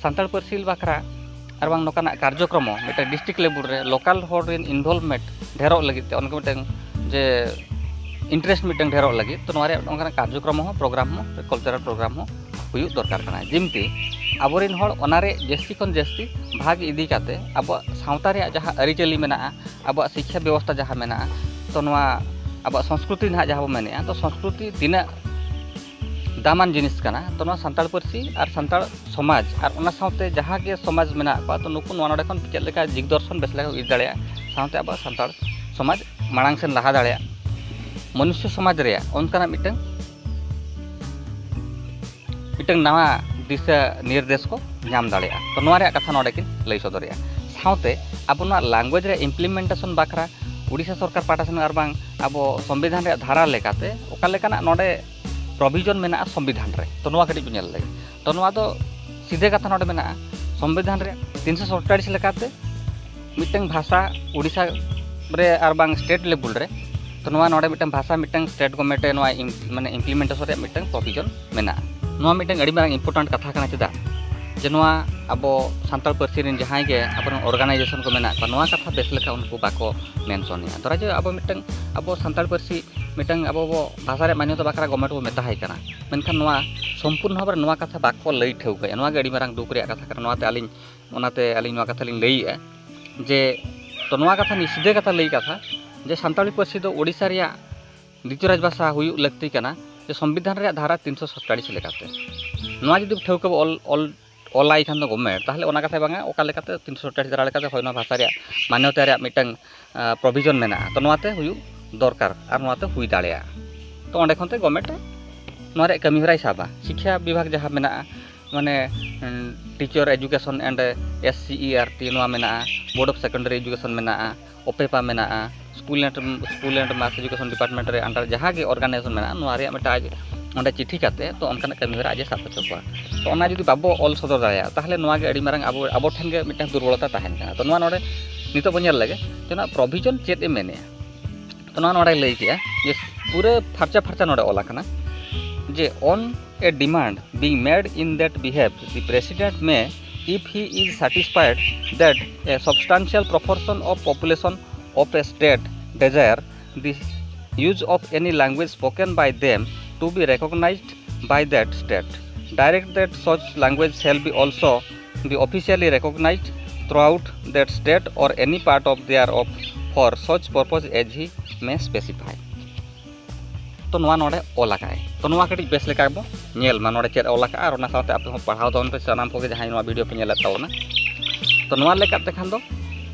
ᱥᱟᱱᱛᱟᱲ ᱯᱟᱹᱨᱥᱤ ᱵᱟᱠᱷᱨᱟ ᱟᱨ ᱵᱟᱝ ᱱᱚᱝᱠᱟᱱᱟᱜ ᱠᱟᱨᱡᱚᱠᱨᱚᱢ ᱦᱚᱸ ᱢᱤᱫᱴᱟᱝ ᱰᱤᱥᱴᱨᱤᱠᱴ ᱞᱮᱵᱮᱞ ᱨᱮ ᱞᱳᱠᱟᱞ ᱦᱚᱲ ᱨᱮᱱ ᱤᱱᱵᱷᱚᱞᱵᱷᱢᱮᱱᱴ ᱰᱷᱮᱨᱚᱜ ᱞᱟᱹᱜᱤᱫ ᱛᱮ, ᱚᱱᱠᱟ ᱢᱤᱫᱴᱟᱝ ᱡᱮ ᱤᱱᱴᱟᱨᱮᱥᱴ ᱢᱤᱫᱴᱟᱝ ᱰᱷᱮᱨᱚᱜ ᱞᱟᱹᱜᱤᱫ, ᱛᱚ ᱱᱚᱣᱟ ᱨᱮᱭᱟᱜ ᱚᱱᱠᱟᱱᱟᱜ ᱠᱟᱨᱡᱚᱠᱨᱚᱢ ᱦᱚᱸ, ᱯᱨᱳᱜᱨᱟᱢ ᱦᱚᱸ, ᱠᱟᱞᱪᱟᱨᱟᱞ ᱯᱨᱳᱜᱨᱟᱢ ᱦᱚᱸ ᱦᱩᱭᱩᱜ ᱫᱚᱨᱠᱟᱨ ᱠᱟᱱᱟ᱾ ᱡᱮᱢᱛᱤ ᱟᱵᱚᱨᱮᱱ ᱦᱚᱲ ᱚᱱᱟᱨᱮ ᱡᱟᱹᱥᱛᱤ ᱠᱷᱚᱱ ᱡᱟᱹᱥᱛᱤ ᱵᱷᱟᱜᱽ ᱤᱫᱤ ᱠᱟᱛᱮ ᱟᱵᱚᱣᱟᱜ ᱥᱟᱶᱛᱟ ᱨᱮᱭᱟᱜ ᱡᱟᱦᱟᱸ ᱟᱹᱨᱤᱪᱟᱹᱞᱤ ᱢᱮᱱᱟᱜᱼᱟ, ᱟᱵᱚᱣᱟᱜ ᱥᱤᱠᱠᱷᱟ ᱵᱮᱵᱚᱥᱛᱷᱟ ᱡᱟᱦᱟᱸ ᱢᱮᱱᱟᱜᱼᱟ, ᱛᱚ ᱱᱚᱣᱟ ᱟᱵᱚᱣᱟᱜ ᱥᱚᱝᱥᱠᱨᱤᱛᱤ ᱱᱟᱦᱟᱜ ᱡᱟᱦᱟᱸ ᱵᱚ ᱢᱮᱱᱮᱫᱼᱟ, ᱛᱚ ᱥᱚᱝᱥᱠᱨᱤᱛᱤ ᱛᱤᱱᱟᱹᱜ ᱫᱟᱢᱟᱱ ᱡᱤᱱᱤᱥ ᱠᱟᱱᱟ᱾ ᱛᱚ ᱱᱚᱣᱟ ᱥᱟᱱᱛᱟᱲ ᱯᱟᱹᱨᱥᱤ ᱟᱨ ᱥᱟᱱᱛᱟᱲ ᱥᱚᱢᱟᱡᱽ ᱟᱨ ᱚᱱᱟ ᱥᱟᱶᱛᱮ ᱡᱟᱦᱟᱸ ᱜᱮ ᱥᱚᱢᱟᱡᱽ ᱢᱮᱱᱟᱜ ᱠᱚᱣᱟ, ᱛᱚ ᱱᱩᱠᱩ ᱱᱚᱣᱟ ᱱᱚᱰᱮ ᱠᱷᱚᱱ ᱪᱮᱫ ᱞᱮᱠᱟ ᱫᱤᱜᱽᱫᱚᱨᱥᱚᱱ ᱵᱮᱥ ᱞᱮᱠᱟ ᱠᱚ ᱤᱫᱤ ᱫᱟᱲᱮᱭᱟᱜᱼᱟ, ᱥᱟᱶᱛᱮ ᱟᱵᱚᱣᱟᱜ ᱥᱟᱱᱛᱟᱲ ᱥᱚᱢᱟᱡᱽ ᱢᱟᱲᱟᱝ ᱥᱮᱱ ᱞᱟᱦᱟ ᱫᱟᱲᱮᱭᱟᱜᱼᱟ, ᱢᱚᱱᱩᱥᱭᱚ ᱥᱚᱢᱟᱡᱽ ᱨᱮᱭᱟᱜ ᱚᱱᱠᱟᱱᱟᱜ ᱢᱤᱫᱴᱟᱝ ᱢᱤᱫᱴᱟᱝ ᱱᱟᱣᱟ ᱫᱤᱥᱟᱹ ᱱᱤᱨᱫᱮᱥ ᱠᱚ ᱧᱟᱢ ᱫᱟᱲᱮᱭᱟᱜᱼᱟ᱾ ᱛᱚ ᱱᱚᱣᱟ ᱨᱮᱭᱟᱜ ᱠᱟᱛᱷᱟ ᱱᱚᱰᱮ ᱠᱤᱱ ᱞᱟᱹᱭ ᱥᱚᱫᱚᱨᱮᱜᱼᱟ᱾ ᱥᱟᱶᱛᱮ ᱟᱵᱚ ᱱᱚᱣᱟ ᱞᱮᱝᱜᱩᱭᱮᱡᱽ ᱨᱮᱭᱟᱜ ᱤᱢᱯᱞᱤᱢᱮᱱᱴᱮᱥᱚᱱ ᱵᱟᱠᱷᱨᱟ ᱳᱰᱤᱥᱟ ᱥᱚᱨᱠᱟᱨ ᱯᱟᱦᱴᱟ ᱥᱮᱱ ᱟᱨ ᱵᱟᱝ ᱟᱵᱚ ᱥᱚᱝᱵᱤᱫᱷᱟᱱ ᱨᱮᱭᱟᱜ ᱫᱷᱟᱨᱟ ᱞᱮᱠᱟᱛᱮ ᱚᱠᱟ ᱞᱮᱠᱟᱱᱟᱜ ᱱᱚᱰᱮ ᱯᱨᱚᱵᱷᱤᱡᱚᱱ ᱢᱮᱱᱟᱜᱼᱟ ᱥᱚᱝᱵᱤᱫᱷᱟᱱ ᱨᱮ᱾ ᱛᱚ ᱱᱚᱣᱟ ᱠᱟᱹᱴᱤᱡ ᱵᱚᱱ ᱧᱮᱞ ᱞᱮᱜᱮ᱾ ᱛᱚ ᱱᱚᱣᱟ ᱫᱚ ᱥᱤᱫᱷᱟᱹ ᱠᱟᱛᱷᱟ ᱱᱚᱰᱮ ᱢᱮᱱᱟᱜᱼᱟ, ᱥᱚᱝᱵᱤᱫᱷᱟᱱ ᱨᱮ ᱛᱤᱱᱥᱚ ᱥᱚᱛᱛᱟᱞᱤᱥ ᱞᱮᱠᱟᱛᱮ ᱢᱤᱫᱴᱟᱝ ᱵᱷᱟᱥᱟ ᱩᱲᱤᱥᱥᱟ ᱨᱮ ᱟᱨ ᱵᱟᱝ ᱥᱴᱮᱴ ᱞᱮᱵᱮᱞ ᱨᱮ, ᱛᱚ ᱱᱚᱣᱟ ᱱᱚᱰᱮ ᱢᱤᱫᱴᱟᱝ ᱵᱷᱟᱥᱟ ᱢᱤᱫᱴᱟᱝ ᱥᱴᱮᱴ ᱜᱚᱵᱷᱢᱮᱱᱴ ᱮ ᱱᱚᱣᱟ ᱤᱢ-, ᱢᱟᱱᱮ ᱤᱢᱯᱞᱤᱢᱮᱱᱴᱮᱥᱚᱱ ᱨᱮᱭᱟᱜ ᱢᱤᱫᱴᱟᱝ ᱯᱨᱚᱵᱷᱤᱡᱚᱱ ᱢᱮᱱᱟᱜᱼᱟ᱾ ᱱᱚᱣᱟ ᱢᱤᱫᱴᱟᱝ ᱟᱹᱰᱤ ᱢᱟᱨᱟᱝ ᱤᱢᱯᱚᱨᱴᱮᱱᱴ ᱠᱟᱛᱷᱟ ᱠᱟᱱᱟ᱾ ᱪᱮᱫᱟᱜ ᱡᱮ ᱱᱚᱣᱟ ᱟᱵᱚ ᱥᱟᱱᱛᱟᱲ ᱯᱟᱹᱨᱥᱤ ᱨᱮᱱ ᱡᱟᱦᱟᱸᱭ ᱜᱮ ᱟᱵᱚᱨᱮᱱ ᱚᱨᱜᱟᱱᱟᱭᱡᱮᱥᱚᱱ ᱠᱚ ᱢᱮᱱᱟᱜ ᱠᱚᱣᱟ, ᱱᱚᱣᱟ ᱠᱟᱛᱷᱟ ᱵᱮᱥ ᱞᱮᱠᱟ ᱩᱱᱠᱩ ᱵᱟᱠᱚ ᱢᱮᱱᱥᱚᱱᱮᱜᱼᱟ᱾ ᱫᱷᱚᱨᱟ ᱡᱮ ᱟᱵᱚ ᱢᱤᱫᱴᱟᱝ ᱟᱵᱚ ᱥᱟᱱᱛᱟᱲ ᱯᱟᱹᱨᱥᱤ ᱢᱤᱫᱴᱟᱝ ᱟᱵᱚ ᱵᱚ ᱵᱷᱟᱥᱟ ᱨᱮᱭᱟᱜ ᱢᱟᱱᱭᱚᱛᱟ ᱵᱟᱠᱷᱨᱟ ᱜᱚᱵᱷᱢᱮᱱᱴ ᱵᱚ ᱢᱮᱛᱟ ᱦᱟᱭ ᱠᱟᱱᱟ, ᱢᱮᱱᱠᱷᱟᱱ ᱱᱚᱣᱟ ᱥᱚᱢᱯᱩᱨᱱᱚ ᱵᱷᱟᱵᱽ ᱨᱮ ᱱᱚᱣᱟ ᱠᱟᱛᱷᱟ ᱵᱟᱠᱚ ᱞᱟᱹᱭ ᱴᱷᱟᱹᱣᱠᱟᱹᱭᱟ᱾ ᱱᱚᱣᱟ ᱜᱮ ᱟᱹᱰᱤ ᱢᱟᱨᱟᱝ ᱫᱩᱠ ᱨᱮᱭᱟᱜ ᱠᱟᱛᱷᱟ ᱠᱟᱱᱟ᱾ ᱱᱚᱣᱟᱛᱮ ᱟᱹᱞᱤᱧ, ᱚᱱᱟᱛᱮ ᱟᱹᱞᱤᱧ ᱱᱚᱣᱟ ᱠᱟᱛᱷᱟ ᱞᱤᱧ ᱞᱟᱹᱭᱮᱜᱼᱟ ᱡᱮ, ᱛᱚ ᱱᱚᱣᱟ ᱠᱟᱛᱷᱟ ᱱᱤᱭᱟᱹ ᱥᱤᱫᱷᱟᱹ ᱠᱟᱛᱷᱟ ᱞᱟᱹᱭ ᱠᱟᱛᱷᱟ ᱡᱮ ᱥᱟᱱᱛᱟᱲᱤ ᱯᱟᱹᱨᱥᱤ ᱫᱚ ᱳᱰᱤᱥᱟ ᱨᱮᱭᱟᱜ ᱫᱤᱛᱤᱭᱚ ᱨᱟᱡᱽᱵᱷᱟᱥᱟ ᱦᱩᱭᱩᱜ ᱞᱟᱹᱠᱛᱤ ᱠᱟᱱᱟ, ᱡᱮ ᱥᱚᱝᱵᱤᱫᱷᱟᱱ ᱨᱮᱭᱟᱜ ᱫᱷᱟᱨᱟ ᱛᱤᱱᱥᱚ ᱥᱟᱛᱪᱚᱞᱞᱤᱥ ᱞᱮᱠᱟᱛᱮ᱾ ᱱᱚᱣᱟ ᱡᱩᱫᱤ ᱴᱷᱟᱹᱣᱠᱟᱹ ᱵᱚ ᱚᱞ, ᱚᱞ, ᱚᱞᱟᱭ ᱠᱷᱟᱱ ᱫᱚ ᱜᱚᱵᱷᱢᱮᱱᱴ, ᱛᱟᱦᱚᱞᱮ ᱚᱱᱟ ᱠᱟᱛᱷᱟ ᱵᱟᱝᱟ, ᱚᱠᱟ ᱞᱮᱠᱟᱛᱮ ᱛᱤᱱᱥᱚ ᱥᱟᱛᱪᱚᱞᱞᱤᱥ ᱫᱷᱟᱨᱟ ᱞᱮᱠᱟᱛᱮ ᱦᱳᱭ ᱱᱚᱣᱟ ᱵᱷᱟᱥᱟ ᱨᱮᱭᱟᱜ ᱢᱟᱱᱭᱚᱛᱟ ᱨᱮᱭᱟᱜ ᱢᱤᱫᱴᱟᱝ, ᱟᱸ, ᱯᱨᱚᱵᱷᱤᱡᱚᱱ ᱢᱮᱱᱟᱜᱼᱟ, ᱛᱚ ᱱᱚᱣᱟᱛᱮ ᱦᱩᱭᱩᱜ ᱫᱚᱨᱠᱟᱨ ᱟᱨ ᱱᱚᱣᱟᱛᱮ ᱦᱩᱭ ᱫᱟᱲᱮᱭᱟᱜᱼᱟ᱾ ᱛᱚ ᱚᱸᱰᱮ ᱠᱷᱚᱱ ᱛᱮ ᱜᱚᱵᱷᱢᱮᱱᱴ ᱱᱚᱣᱟ ᱨᱮᱭᱟᱜ ᱠᱟᱹᱢᱤ ᱦᱚᱨᱟᱭ ᱥᱟᱵᱟ᱾ ᱥᱤᱠᱠᱷᱟ ᱵᱤᱵᱷᱟᱜᱽ ᱡᱟᱦᱟᱸ ᱢᱮᱱᱟᱜᱼᱟ, ᱢᱟᱱᱮ, ᱩᱸ, teacher education and S C E R T ᱱᱚᱣᱟ ᱢᱮᱱᱟᱜᱼᱟ, ᱵᱳᱨᱰ ᱚᱯᱷ ᱥᱮᱠᱮᱱᱰᱟᱨᱤ ᱮᱡᱩᱠᱮᱥᱚᱱ ᱢᱮᱱᱟᱜᱼᱟ, ᱳᱯᱮᱯᱟ ᱢᱮᱱᱟᱜᱼᱟ, ᱥᱠᱩᱞ ᱮᱱᱰ, ᱥᱠᱩᱞ ᱮᱱᱰ ᱢᱟᱥ ᱮᱡᱩᱠᱮᱥᱚᱱ ᱰᱤᱯᱟᱨᱴᱢᱮᱱᱴ ᱨᱮ under ᱡᱟᱦᱟᱸ ᱜᱮ ᱚᱨᱜᱟᱱᱟᱭᱡᱮᱥᱚᱱ ᱢᱮᱱᱟᱜᱼᱟ, ᱱᱚᱣᱟ ᱨᱮᱭᱟᱜ ᱢᱤᱫᱴᱟᱝ ᱟᱡ ᱚᱸᱰᱮ ᱪᱤᱴᱷᱤ ᱠᱟᱛᱮ, ᱛᱚ ᱚᱱᱠᱟᱱᱟᱜ ᱠᱟᱹᱢᱤ ᱦᱚᱨᱟ ᱟᱡ ᱮ ᱥᱟᱵ ᱦᱚᱪᱚ ᱠᱚᱣᱟ᱾ ᱛᱚ ᱚᱱᱟ ᱡᱩᱫᱤ ᱵᱟᱵᱚ ᱚᱞ ᱥᱚᱫᱚᱨ ᱫᱟᱲᱮᱭᱟᱜᱼᱟ, ᱛᱟᱦᱚᱞᱮ ᱱᱚᱣᱟ ᱜᱮ ᱟᱹᱰᱤ ᱢᱟᱨᱟᱝ ᱟᱵᱚ, ᱟᱵᱚ ᱴᱷᱮᱱ ᱜᱮ ᱢᱤᱫᱴᱟᱝ ᱫᱩᱨᱵᱚᱞᱚᱛᱟ ᱛᱟᱦᱮᱱ ᱠᱟᱱᱟ᱾ ᱛᱚ ᱱᱚᱣᱟ ᱱᱚᱰᱮ ᱱᱤᱛᱚᱜ ᱵᱚᱱ ᱧᱮᱞ ᱞᱮᱜᱮ ᱡᱮ ᱱᱚᱣᱟ ᱯᱨᱚᱵᱷᱤᱡᱚᱱ ᱪᱮᱫ ᱮ ᱢᱮᱱᱮᱜᱼᱟ᱾ ᱛᱚ ᱱᱚᱣᱟ ᱱᱚᱰᱮ ᱞᱟᱹᱭ ᱠᱮᱜᱼᱟ ᱡᱮ ᱯᱩᱨᱟᱹ ᱯᱷᱟᱨᱪᱟ ᱯᱷᱟᱨᱪᱟ ᱱᱚᱰᱮ ᱚᱞ ᱟᱠᱟᱱᱟ ᱡᱮ, on a demand being made in that behalf, the president may, if he is satisfied that a substantial proportion of population of a state desire the use of any language spoken by them to be recognized by that state, direct that such language shall be also be officially recognized throughout that state or any part of thereof for such purpose as he may specify. ᱛᱚ ᱱᱚᱣᱟ ᱱᱚᱰᱮ ᱚᱞ ᱟᱠᱟᱫᱟᱭ᱾ ᱛᱚ ᱱᱚᱣᱟ ᱠᱟᱹᱴᱤᱡ ᱵᱮᱥ ᱞᱮᱠᱟ ᱵᱚ ᱧᱮᱞ ᱢᱟ, ᱱᱚᱰᱮ ᱪᱮᱫ ᱚᱞ ᱟᱠᱟᱫᱼᱟ, ᱟᱨ ᱚᱱᱟ ᱥᱟᱶᱛᱮ ᱟᱯᱮ ᱦᱚᱸ ᱯᱟᱲᱦᱟᱣ ᱛᱟᱵᱚᱱ ᱯᱮ, ᱥᱟᱱᱟᱢ ᱠᱚᱜᱮ ᱡᱟᱦᱟᱸᱭ ᱱᱚᱣᱟ ᱵᱷᱤᱰᱤᱭᱳ ᱯᱮ ᱧᱮᱞᱮᱫ ᱛᱟᱵᱚᱱᱟ᱾ ᱛᱚ ᱱᱚᱣᱟ ᱞᱮᱠᱟᱛᱮ ᱠᱷᱟᱱ ᱫᱚ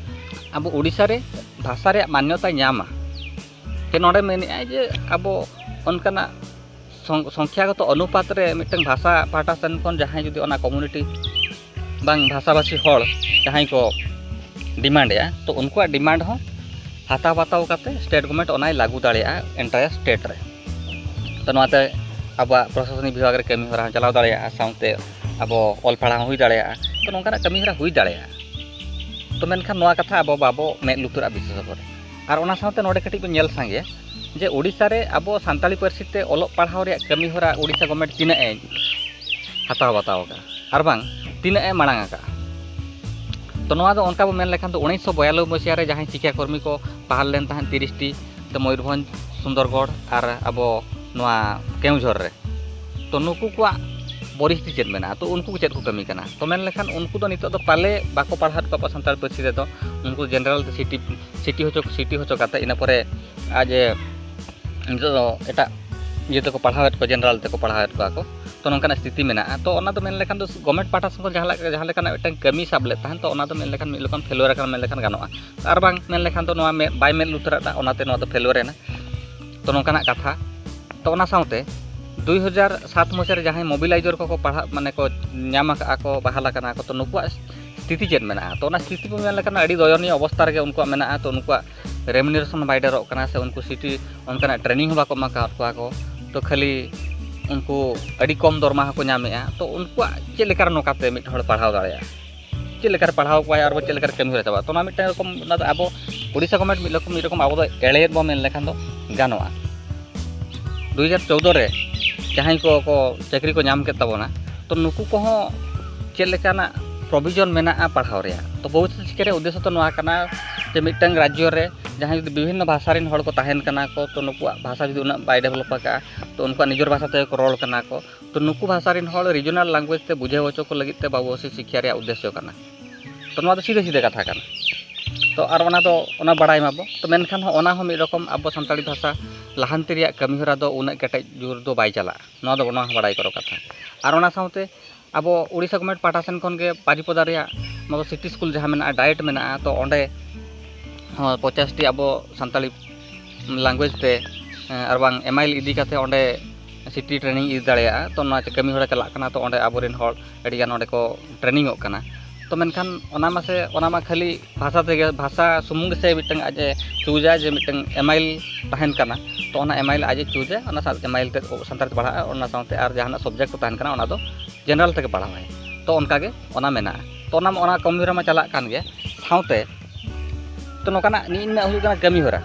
ᱟᱵᱚ ᱳᱰᱤᱥᱟ ᱨᱮ ᱵᱷᱟᱥᱟ ᱨᱮᱭᱟᱜ ᱢᱟᱱᱭᱚᱛᱟᱭ ᱧᱟᱢᱟ᱾ ᱡᱮ ᱱᱚᱰᱮ ᱢᱮᱱᱮᱫᱼᱟᱭ ᱡᱮ ᱟᱵᱚ ᱚᱱᱠᱟᱱᱟᱜ ᱥᱚᱝ-, ᱥᱚᱝᱠᱷᱭᱟᱜᱚᱛᱚ ᱚᱱᱩᱯᱟᱛ ᱨᱮ ᱢᱤᱫᱴᱟᱝ ᱵᱷᱟᱥᱟ ᱯᱟᱦᱴᱟ ᱥᱮᱱ ᱠᱷᱚᱱ ᱡᱟᱦᱟᱸᱭ ᱡᱩᱫᱤ ᱚᱱᱟ ᱠᱚᱢᱤᱭᱩᱱᱤᱴᱤ ᱵᱟᱝ ᱵᱷᱟᱥᱟᱵᱷᱟᱥᱤ ᱦᱚᱲ ᱡᱟᱦᱟᱸᱭ ᱠᱚ ᱰᱤᱢᱟᱱᱰᱮᱜᱼᱟ, ᱛᱚ ᱩᱱᱠᱩᱣᱟᱜ ᱰᱤᱢᱟᱱᱰ ᱦᱚᱸ ᱦᱟᱛᱟᱣ ᱵᱟᱛᱟᱣ ᱠᱟᱛᱮ ᱥᱴᱮᱴ ᱜᱚᱵᱷᱢᱮᱱᱴ ᱚᱱᱟᱭ ᱞᱟᱹᱜᱩ ᱫᱟᱲᱮᱭᱟᱜᱼᱟ ᱮᱱᱴᱟᱭᱟᱨ ᱥᱴᱮᱴ ᱨᱮ᱾ ᱛᱚ ᱱᱚᱣᱟᱛᱮ ᱟᱵᱚᱣᱟᱜ ᱯᱨᱚᱥᱟᱥᱚᱱᱤᱠ ᱵᱤᱵᱷᱟᱜᱽ ᱨᱮ ᱠᱟᱹᱢᱤ ᱦᱚᱨᱟ ᱦᱚᱸ ᱪᱟᱞᱟᱣ ᱫᱟᱲᱮᱭᱟᱜᱼᱟ, ᱥᱟᱶᱛᱮ ᱟᱵᱚ ᱚᱞ ᱯᱟᱲᱦᱟᱣ ᱦᱚᱸ ᱦᱩᱭ ᱫᱟᱲᱮᱭᱟᱜᱼᱟ᱾ ᱛᱚ ᱱᱚᱝᱠᱟᱱᱟᱜ ᱠᱟᱹᱢᱤ ᱦᱚᱨᱟ ᱦᱩᱭ ᱫᱟᱲᱮᱭᱟᱜᱼᱟ᱾ ᱛᱚ ᱢᱮᱱᱠᱷᱟᱱ ᱱᱚᱣᱟ ᱠᱟᱛᱷᱟ ᱟᱵᱚ ᱵᱟᱵᱚ ᱢᱮᱫ ᱞᱩᱛᱩᱨᱟᱜ ᱵᱤᱥᱮᱥ ᱠᱚᱨᱮ᱾ ᱟᱨ ᱚᱱᱟ ᱥᱟᱶᱛᱮ ᱱᱚᱰᱮ ᱠᱟᱹᱴᱤᱡ ᱵᱚᱱ ᱧᱮᱞ ᱥᱟᱸᱜᱮ ᱡᱮ ᱳᱰᱤᱥᱟ ᱨᱮ ᱟᱵᱚ ᱥᱟᱱᱛᱟᱲᱤ ᱯᱟᱹᱨᱥᱤ ᱛᱮ ᱚᱞᱚᱜ ᱯᱟᱲᱦᱟᱣ ᱨᱮᱭᱟᱜ ᱠᱟᱹᱢᱤ ᱦᱚᱨᱟ ᱳᱰᱤᱥᱟ ᱜᱚᱵᱷᱢᱮᱱᱴ ᱛᱤᱱᱟᱹᱜ ᱮ ᱦᱟᱛᱟᱣ ᱵᱟᱛᱟᱣ ᱟᱠᱟᱫᱼᱟ ᱟᱨ ᱵᱟᱝ ᱛᱤᱱᱟᱹᱜ ᱮ ᱢᱟᱲᱟᱝ ᱟᱠᱟᱫᱼᱟ᱾ ᱛᱚ ᱱᱚᱣᱟ ᱫᱚ ᱚᱱᱠᱟ ᱵᱚ ᱢᱮᱱ ᱞᱮᱠᱷᱟᱱ ᱫᱚ ᱩᱱᱤᱥᱥᱚ ᱵᱚᱭᱟᱞᱞᱤᱥ ᱢᱚᱥᱤᱦᱟ ᱨᱮ ᱡᱟᱦᱟᱸᱭ ᱥᱤᱠᱷᱭᱟ ᱠᱚᱨᱢᱤ ᱠᱚ ᱵᱟᱦᱟᱞ ᱞᱮᱱ ᱛᱟᱦᱮᱸᱫ ᱛᱤᱨᱤᱥ ᱴᱤ, ᱛᱚ ᱢᱚᱭᱩᱨᱵᱷᱚᱸᱡᱽ, ᱥᱩᱱᱫᱚᱨᱜᱚᱲ ᱟᱨ ᱟᱵᱚ ᱱᱚᱣᱟ ᱠᱮᱣᱡᱷᱚᱨ ᱨᱮ, ᱛᱚ ᱱᱩᱠᱩ ᱠᱚᱣᱟᱜ ᱯᱚᱨᱤᱥᱛᱷᱤᱛᱤ ᱪᱮᱫ ᱢᱮᱱᱟᱜᱼᱟ? ᱛᱚ ᱩᱱᱠᱩ ᱪᱮᱫ ᱠᱚ ᱠᱟᱹᱢᱤ ᱠᱟᱱᱟ? ᱛᱚ ᱢᱮᱱ ᱞᱮᱠᱷᱟᱱ ᱩᱱᱠᱩ ᱫᱚ ᱱᱤᱛᱚᱜ ᱫᱚ ᱯᱟᱞᱮ ᱵᱟᱠᱚ ᱯᱟᱲᱦᱟᱣᱮᱫ ᱠᱚᱣᱟ ᱟᱵᱚ ᱥᱟᱱᱛᱟᱲ ᱯᱟᱹᱨᱥᱤ ᱨᱮᱫᱚ᱾ ᱩᱱᱠᱩ ᱡᱮᱱᱟᱨᱮᱞ ᱛᱮ ᱥᱤᱴᱤ, ᱥᱤᱴᱤ ᱦᱚᱪᱚ, ᱥᱤᱴᱤ ᱦᱚᱪᱚ ᱠᱟᱛᱮ ᱤᱱᱟᱹ ᱯᱚᱨᱮ ᱟᱡ ᱮ ᱱᱤᱛᱚᱜ ᱫᱚ ᱮᱴᱟᱜ ᱤᱭᱟᱹ ᱛᱮᱠᱚ ᱯᱟᱲᱦᱟᱣᱮᱫ ᱠᱚᱣᱟ, ᱡᱮᱱᱟᱨᱟᱞ ᱛᱮᱠᱚ ᱯᱟᱲᱦᱟᱣᱮᱫ ᱠᱚᱣᱟ ᱠᱚ᱾ ᱛᱚ ᱱᱚᱝᱠᱟᱱᱟᱜ ᱥᱛᱷᱤᱛᱤ ᱢᱮᱱᱟᱜᱼᱟ᱾ ᱛᱚ ᱚᱱᱟ ᱫᱚ ᱢᱮᱱ ᱞᱮᱠᱷᱟᱱ ᱫᱚ ᱜᱚᱵᱷᱢᱮᱱᱴ ᱯᱟᱦᱴᱟ ᱥᱮᱫ ᱠᱷᱚᱱ ᱡᱟᱦᱟᱸ ᱞᱮᱠᱟ, ᱡᱟᱦᱟᱸ ᱞᱮᱠᱟᱱᱟᱜ ᱢᱤᱫᱴᱟᱝ ᱠᱟᱹᱢᱤ ᱥᱟᱵ ᱞᱮᱫ ᱛᱟᱦᱮᱸᱫ, ᱛᱚ ᱚᱱᱟ ᱫᱚ ᱢᱮᱱ ᱞᱮᱠᱷᱟᱱ ᱢᱤᱫ ᱨᱚᱠᱚᱢ ᱯᱷᱮᱞᱩᱣᱟᱨ ᱟᱠᱟᱱᱟ ᱢᱮᱱ ᱞᱮᱠᱷᱟᱱ ᱜᱟᱱᱚᱜᱼᱟ᱾ ᱟᱨ ᱵᱟᱝ ᱢᱮᱱ ᱞᱮᱠᱷᱟᱱ ᱫᱚ ᱱᱚᱣᱟ ᱢᱮ-, ᱵᱟᱭ ᱢᱮᱫ ᱞᱩᱛᱩᱨᱟᱜ ᱫᱟ, ᱚᱱᱟᱛᱮ ᱱᱚᱣᱟ ᱫᱚ ᱯᱷᱮᱞᱩᱣᱟᱨ ᱮᱱᱟ᱾ ᱛᱚ ᱱᱚᱝᱠᱟᱱᱟᱜ ᱠᱟᱛᱷᱟ᱾ ᱛᱚ ᱚᱱᱟ ᱥᱟᱶᱛᱮ ᱫᱩᱭ ᱦᱟᱡᱟᱨ ᱥᱟᱛ ᱢᱚᱥᱤᱦᱟ ᱨᱮ ᱡᱟᱦᱟᱸᱭ ᱢᱳᱵᱤᱞᱟᱭᱡᱟᱨ ᱠᱚᱠᱚ ᱯᱟᱲᱦᱟᱜ, ᱢᱟᱱᱮ ᱠᱚ ᱧᱟᱢ ᱟᱠᱟᱫᱼᱟ ᱠᱚ, ᱵᱟᱦᱟᱞ ᱟᱠᱟᱱᱟ ᱠᱚ, ᱛᱚ ᱱᱩᱠᱩᱣᱟᱜ ᱥᱛᱷᱤᱛᱤ ᱪᱮᱫ ᱢᱮᱱᱟᱜᱼᱟ? ᱛᱚ ᱚᱱᱟ ᱥᱛᱷᱤᱛᱤ ᱵᱚᱱ ᱢᱮᱱ ᱞᱮᱠᱷᱟᱱ ᱟᱹᱰᱤ ᱫᱚᱭᱚᱱᱤᱭᱚ ᱚᱵᱚᱥᱛᱟ ᱨᱮᱜᱮ ᱩᱱᱠᱩᱣᱟᱜ ᱢᱮᱱᱟᱜᱼᱟ᱾ ᱛᱚ ᱩᱱᱠᱩᱣᱟᱜ ᱨᱮᱢᱩᱱᱟᱨᱮᱥᱚᱱ ᱵᱟᱭ ᱰᱷᱮᱨᱚᱜ ᱠᱟᱱᱟ, ᱥᱮ ᱩᱱᱠᱩ ᱥᱤᱴᱤ ᱚᱱᱠᱟᱱᱟᱜ ᱴᱨᱮᱱᱤᱝ ᱦᱚᱸ ᱵᱟᱠᱚ ᱮᱢᱟ ᱠᱟᱫ ᱠᱚᱣᱟ ᱠᱚ᱾ ᱛᱚ ᱠᱷᱟᱹᱞᱤ ᱩᱱᱠᱩ ᱟᱹᱰᱤ ᱠᱚᱢ ᱫᱚᱨᱢᱟ ᱦᱚᱸᱠᱚ ᱧᱟᱢᱮᱫᱼᱟ᱾ ᱛᱚ ᱩᱱᱠᱩᱣᱟᱜ ᱪᱮᱫ ᱞᱮᱠᱟᱨᱮ ᱱᱚᱝᱠᱟᱛᱮ ᱢᱤᱫ ᱦᱚᱲ ᱯᱟᱲᱦᱟᱣ ᱫᱟᱲᱮᱭᱟᱜᱼᱟ? ᱪᱮᱫ ᱞᱮᱠᱟᱨᱮ ᱯᱟᱲᱦᱟᱣ ᱠᱚᱣᱟᱭ ᱟᱨ ᱪᱮᱫ ᱞᱮᱠᱟᱨᱮ ᱠᱟᱹᱢᱤ ᱦᱚᱨᱟ ᱪᱟᱵᱟᱜᱼᱟ? ᱛᱚ ᱚᱱᱟ ᱢᱤᱫᱴᱟᱝ ᱨᱚᱠᱚᱢ, ᱚᱱᱟ ᱫᱚ ᱟᱵᱚ ᱳᱰᱤᱥᱟ ᱜᱚᱵᱷᱢᱮᱱᱴ ᱢᱤᱫ ᱨᱚᱠᱚᱢ, ᱢᱤᱫ ᱨᱚᱠᱚᱢ ᱟᱵᱚ ᱫᱚ ᱮᱲᱮᱭᱮᱫ ᱵᱚᱱ ᱢᱮᱱ ᱞᱮᱠᱷᱟᱱ ᱫᱚ ᱜᱟᱱᱚᱜᱼᱟ᱾ ᱫᱩ ᱦᱟᱡᱟᱨ ᱪᱳᱫᱽᱫᱳ ᱨᱮ ᱡᱟᱦᱟᱸᱭ ᱠᱚ, ᱠᱚ ᱪᱟᱹᱠᱨᱤ ᱠᱚ ᱧᱟᱢ ᱠᱮᱫ ᱛᱟᱵᱚᱱᱟ, ᱛᱚ ᱱᱩᱠᱩ ᱠᱚᱦᱚᱸ ᱪᱮᱫ ᱞᱮᱠᱟᱱᱟᱜ ᱯᱨᱚᱵᱷᱤᱡᱚᱱ ᱢᱮᱱᱟᱜᱼᱟ ᱯᱟᱲᱦᱟᱣ ᱨᱮᱭᱟᱜ? ᱛᱚ ᱵᱷᱚᱵᱤᱥᱥᱚᱛ ᱥᱤᱠᱠᱷᱟ ᱨᱮᱭᱟᱜ ᱩᱫᱽᱫᱮᱥᱥᱚ ᱛᱚ ᱱᱚᱣᱟ ᱠᱟᱱᱟ ᱡᱮ ᱢᱤᱫᱴᱟᱝ ᱨᱟᱡᱽᱡᱚ ᱨᱮ ᱡᱟᱦᱟᱸᱭ ᱡᱩᱫᱤ ᱵᱤᱵᱷᱤᱱᱱᱚ ᱵᱷᱟᱥᱟ ᱨᱮᱱ ᱦᱚᱲ ᱠᱚ ᱛᱟᱦᱮᱱ ᱠᱟᱱᱟ ᱠᱚ, ᱛᱚ ᱱᱩᱠᱩᱣᱟᱜ ᱵᱷᱟᱥᱟ ᱡᱩᱫᱤ ᱩᱱᱟᱹᱜ ᱵᱟᱭ ᱰᱮᱵᱷᱞᱚᱯ ᱟᱠᱟᱫᱼᱟ, ᱛᱚ ᱩᱱᱠᱩᱣᱟᱜ ᱱᱤᱡᱮᱨ ᱵᱷᱟᱥᱟ ᱛᱮᱜᱮ ᱠᱚ ᱨᱚᱲ ᱠᱟᱱᱟ ᱠᱚ, ᱛᱚ ᱱᱩᱠᱩ ᱵᱷᱟᱥᱟ ᱨᱮᱱ ᱦᱚᱲ ᱨᱤᱡᱚᱱᱟᱞ ᱞᱮᱝᱜᱩᱭᱮᱡᱽ ᱛᱮ ᱵᱩᱡᱷᱟᱹᱣ ᱦᱚᱪᱚ ᱠᱚ ᱞᱟᱹᱜᱤᱫ ᱛᱮ ᱵᱟᱵᱩ ᱥᱤ ᱥᱤᱠᱠᱷᱟ ᱨᱮᱭᱟᱜ ᱩᱫᱽᱫᱮᱥᱥᱚ ᱠᱟᱱᱟ᱾ ᱛᱚ ᱱᱚᱣᱟ ᱫᱚ ᱥᱤᱫᱷᱟᱹ ᱥᱤᱫᱷᱟᱹ ᱠᱟᱛᱷᱟ ᱠᱟᱱᱟ᱾ ᱛᱚ ᱟᱨ ᱚᱱᱟ ᱫᱚ, ᱚᱱᱟ ᱵᱟᱲᱟᱭ ᱢᱟᱵᱚ᱾ ᱛᱚ ᱢᱮᱱᱠᱷᱟᱱ ᱦᱚᱸ ᱚᱱᱟ ᱦᱚᱸ ᱢᱤᱫ ᱨᱚᱠᱚᱢ ᱟᱵᱚ ᱥᱟᱱᱛᱟᱲᱤ ᱵᱷᱟᱥᱟ ᱞᱟᱦᱟᱱᱛᱤ ᱨᱮᱭᱟᱜ ᱠᱟᱹᱢᱤ ᱦᱚᱨᱟ ᱫᱚ ᱩᱱᱟᱹᱜ ᱠᱮᱴᱮᱡ ᱡᱳᱨ ᱫᱚ ᱵᱟᱭ ᱪᱟᱞᱟᱜᱼᱟ᱾ ᱱᱚᱣᱟ ᱫᱚ, ᱱᱚᱣᱟ ᱦᱚᱸ ᱵᱟᱲᱟᱭ ᱠᱚᱨᱟ ᱠᱟᱛᱷᱟ᱾ ᱟᱨ ᱚᱱᱟ ᱥᱟᱶᱛᱮ ᱟᱵᱚ ᱳᱰᱤᱥᱟ ᱜᱚᱵᱷᱢᱮᱱᱴ ᱯᱟᱦᱴᱟ ᱥᱮᱱ ᱠᱷᱚᱱ ᱜᱮ ᱵᱟᱨᱤᱯᱚᱫᱟ ᱨᱮᱭᱟᱜ ᱱᱚᱣᱟ ᱫᱚ ᱥᱤᱴᱤ ᱥᱠᱩᱞ ᱡᱟᱦᱟᱸ ᱢᱮᱱᱟᱜᱼᱟ, ᱰᱟᱭᱮᱴ ᱢᱮᱱᱟᱜᱼᱟ, ᱛᱚ ᱚᱸᱰᱮ ᱦᱚᱸ ᱯᱚᱧᱪᱟᱥ ᱴᱤ ᱟᱵᱚ ᱥᱟᱱᱛᱟᱲᱤ ᱞᱮᱝᱜᱩᱭᱮᱡᱽ ᱛᱮ, ᱮᱸ, ᱟᱨ ᱵᱟᱝ ᱮᱢ ᱟᱭ ᱮᱞ ᱤᱫᱤ ᱠᱟᱛᱮ ᱚᱸᱰᱮ ᱥᱤᱴᱤ ᱴᱨᱮᱱᱤᱝ ᱤᱫᱤ ᱫᱟᱲᱮᱭᱟᱜᱼᱟ᱾ ᱛᱚ ᱱᱚᱣᱟ ᱠᱟᱹᱢᱤ ᱦᱚᱨᱟ ᱪᱟᱞᱟᱜ ᱠᱟᱱᱟ᱾ ᱛᱚ ᱚᱸᱰᱮ ᱟᱵᱚᱨᱮᱱ ᱦᱚᱲ ᱟᱹᱰᱤᱜᱟᱱ ᱚᱸᱰᱮ ᱠᱚ ᱴᱨᱮᱱᱤᱝᱚᱜ ᱠᱟᱱᱟ᱾ ᱛᱚ ᱢᱮᱱᱠᱷᱟᱱ ᱚᱱᱟ ᱢᱟᱥᱮ, ᱚᱱᱟ ᱢᱟ ᱠᱷᱟᱹᱞᱤ ᱵᱷᱟᱥᱟ ᱛᱮᱜᱮ, ᱵᱷᱟᱥᱟ ᱥᱩᱢᱩᱝ ᱜᱮᱥᱮ ᱢᱤᱫᱴᱟᱝ ᱟᱡ ᱮ ᱪᱩᱡᱟ ᱡᱮ ᱢᱤᱫᱴᱟᱝ ᱮᱢᱟᱭᱤᱞ ᱛᱟᱦᱮᱱ ᱠᱟᱱᱟ, ᱛᱚ ᱚᱱᱟ ᱮᱢᱟᱭᱤᱞ ᱟᱡ ᱮ ᱪᱩᱡᱟ, ᱚᱱᱟ ᱥᱟᱶ ᱮᱢᱟᱭᱤᱞ ᱛᱮ ᱥᱟᱱᱛᱟᱲ ᱛᱮ ᱯᱟᱲᱦᱟᱜᱼᱟ, ᱚᱱᱟ ᱥᱟᱶᱛᱮ ᱟᱨ ᱡᱟᱦᱟᱱᱟᱜ ᱥᱟᱵᱡᱮᱠᱴ ᱠᱚ ᱛᱟᱦᱮᱱ ᱠᱟᱱᱟ ᱚᱱᱟ ᱫᱚ ᱡᱮᱱᱟᱨᱟᱞ ᱛᱮᱜᱮ ᱯᱟᱲᱦᱟᱣᱟᱭ᱾ ᱛᱚ ᱚᱱᱠᱟᱜᱮ ᱚᱱᱟ ᱢᱮᱱᱟᱜᱼᱟ᱾ ᱛᱚ ᱚᱱᱟ ᱢᱟ, ᱚᱱᱟ ᱠᱟᱹᱢᱤ ᱦᱚᱨᱟ ᱢᱟ ᱪᱟᱞᱟᱜ ᱠᱟᱱ ᱜᱮ, ᱥᱟᱶᱛᱮ ᱛᱚ ᱱᱚᱝᱠᱟᱱᱟᱜ ᱱᱤᱱᱟᱹᱜ ᱦᱩᱭᱩᱜ ᱠᱟᱱᱟ ᱠᱟᱹᱢᱤ ᱦᱚᱨᱟ᱾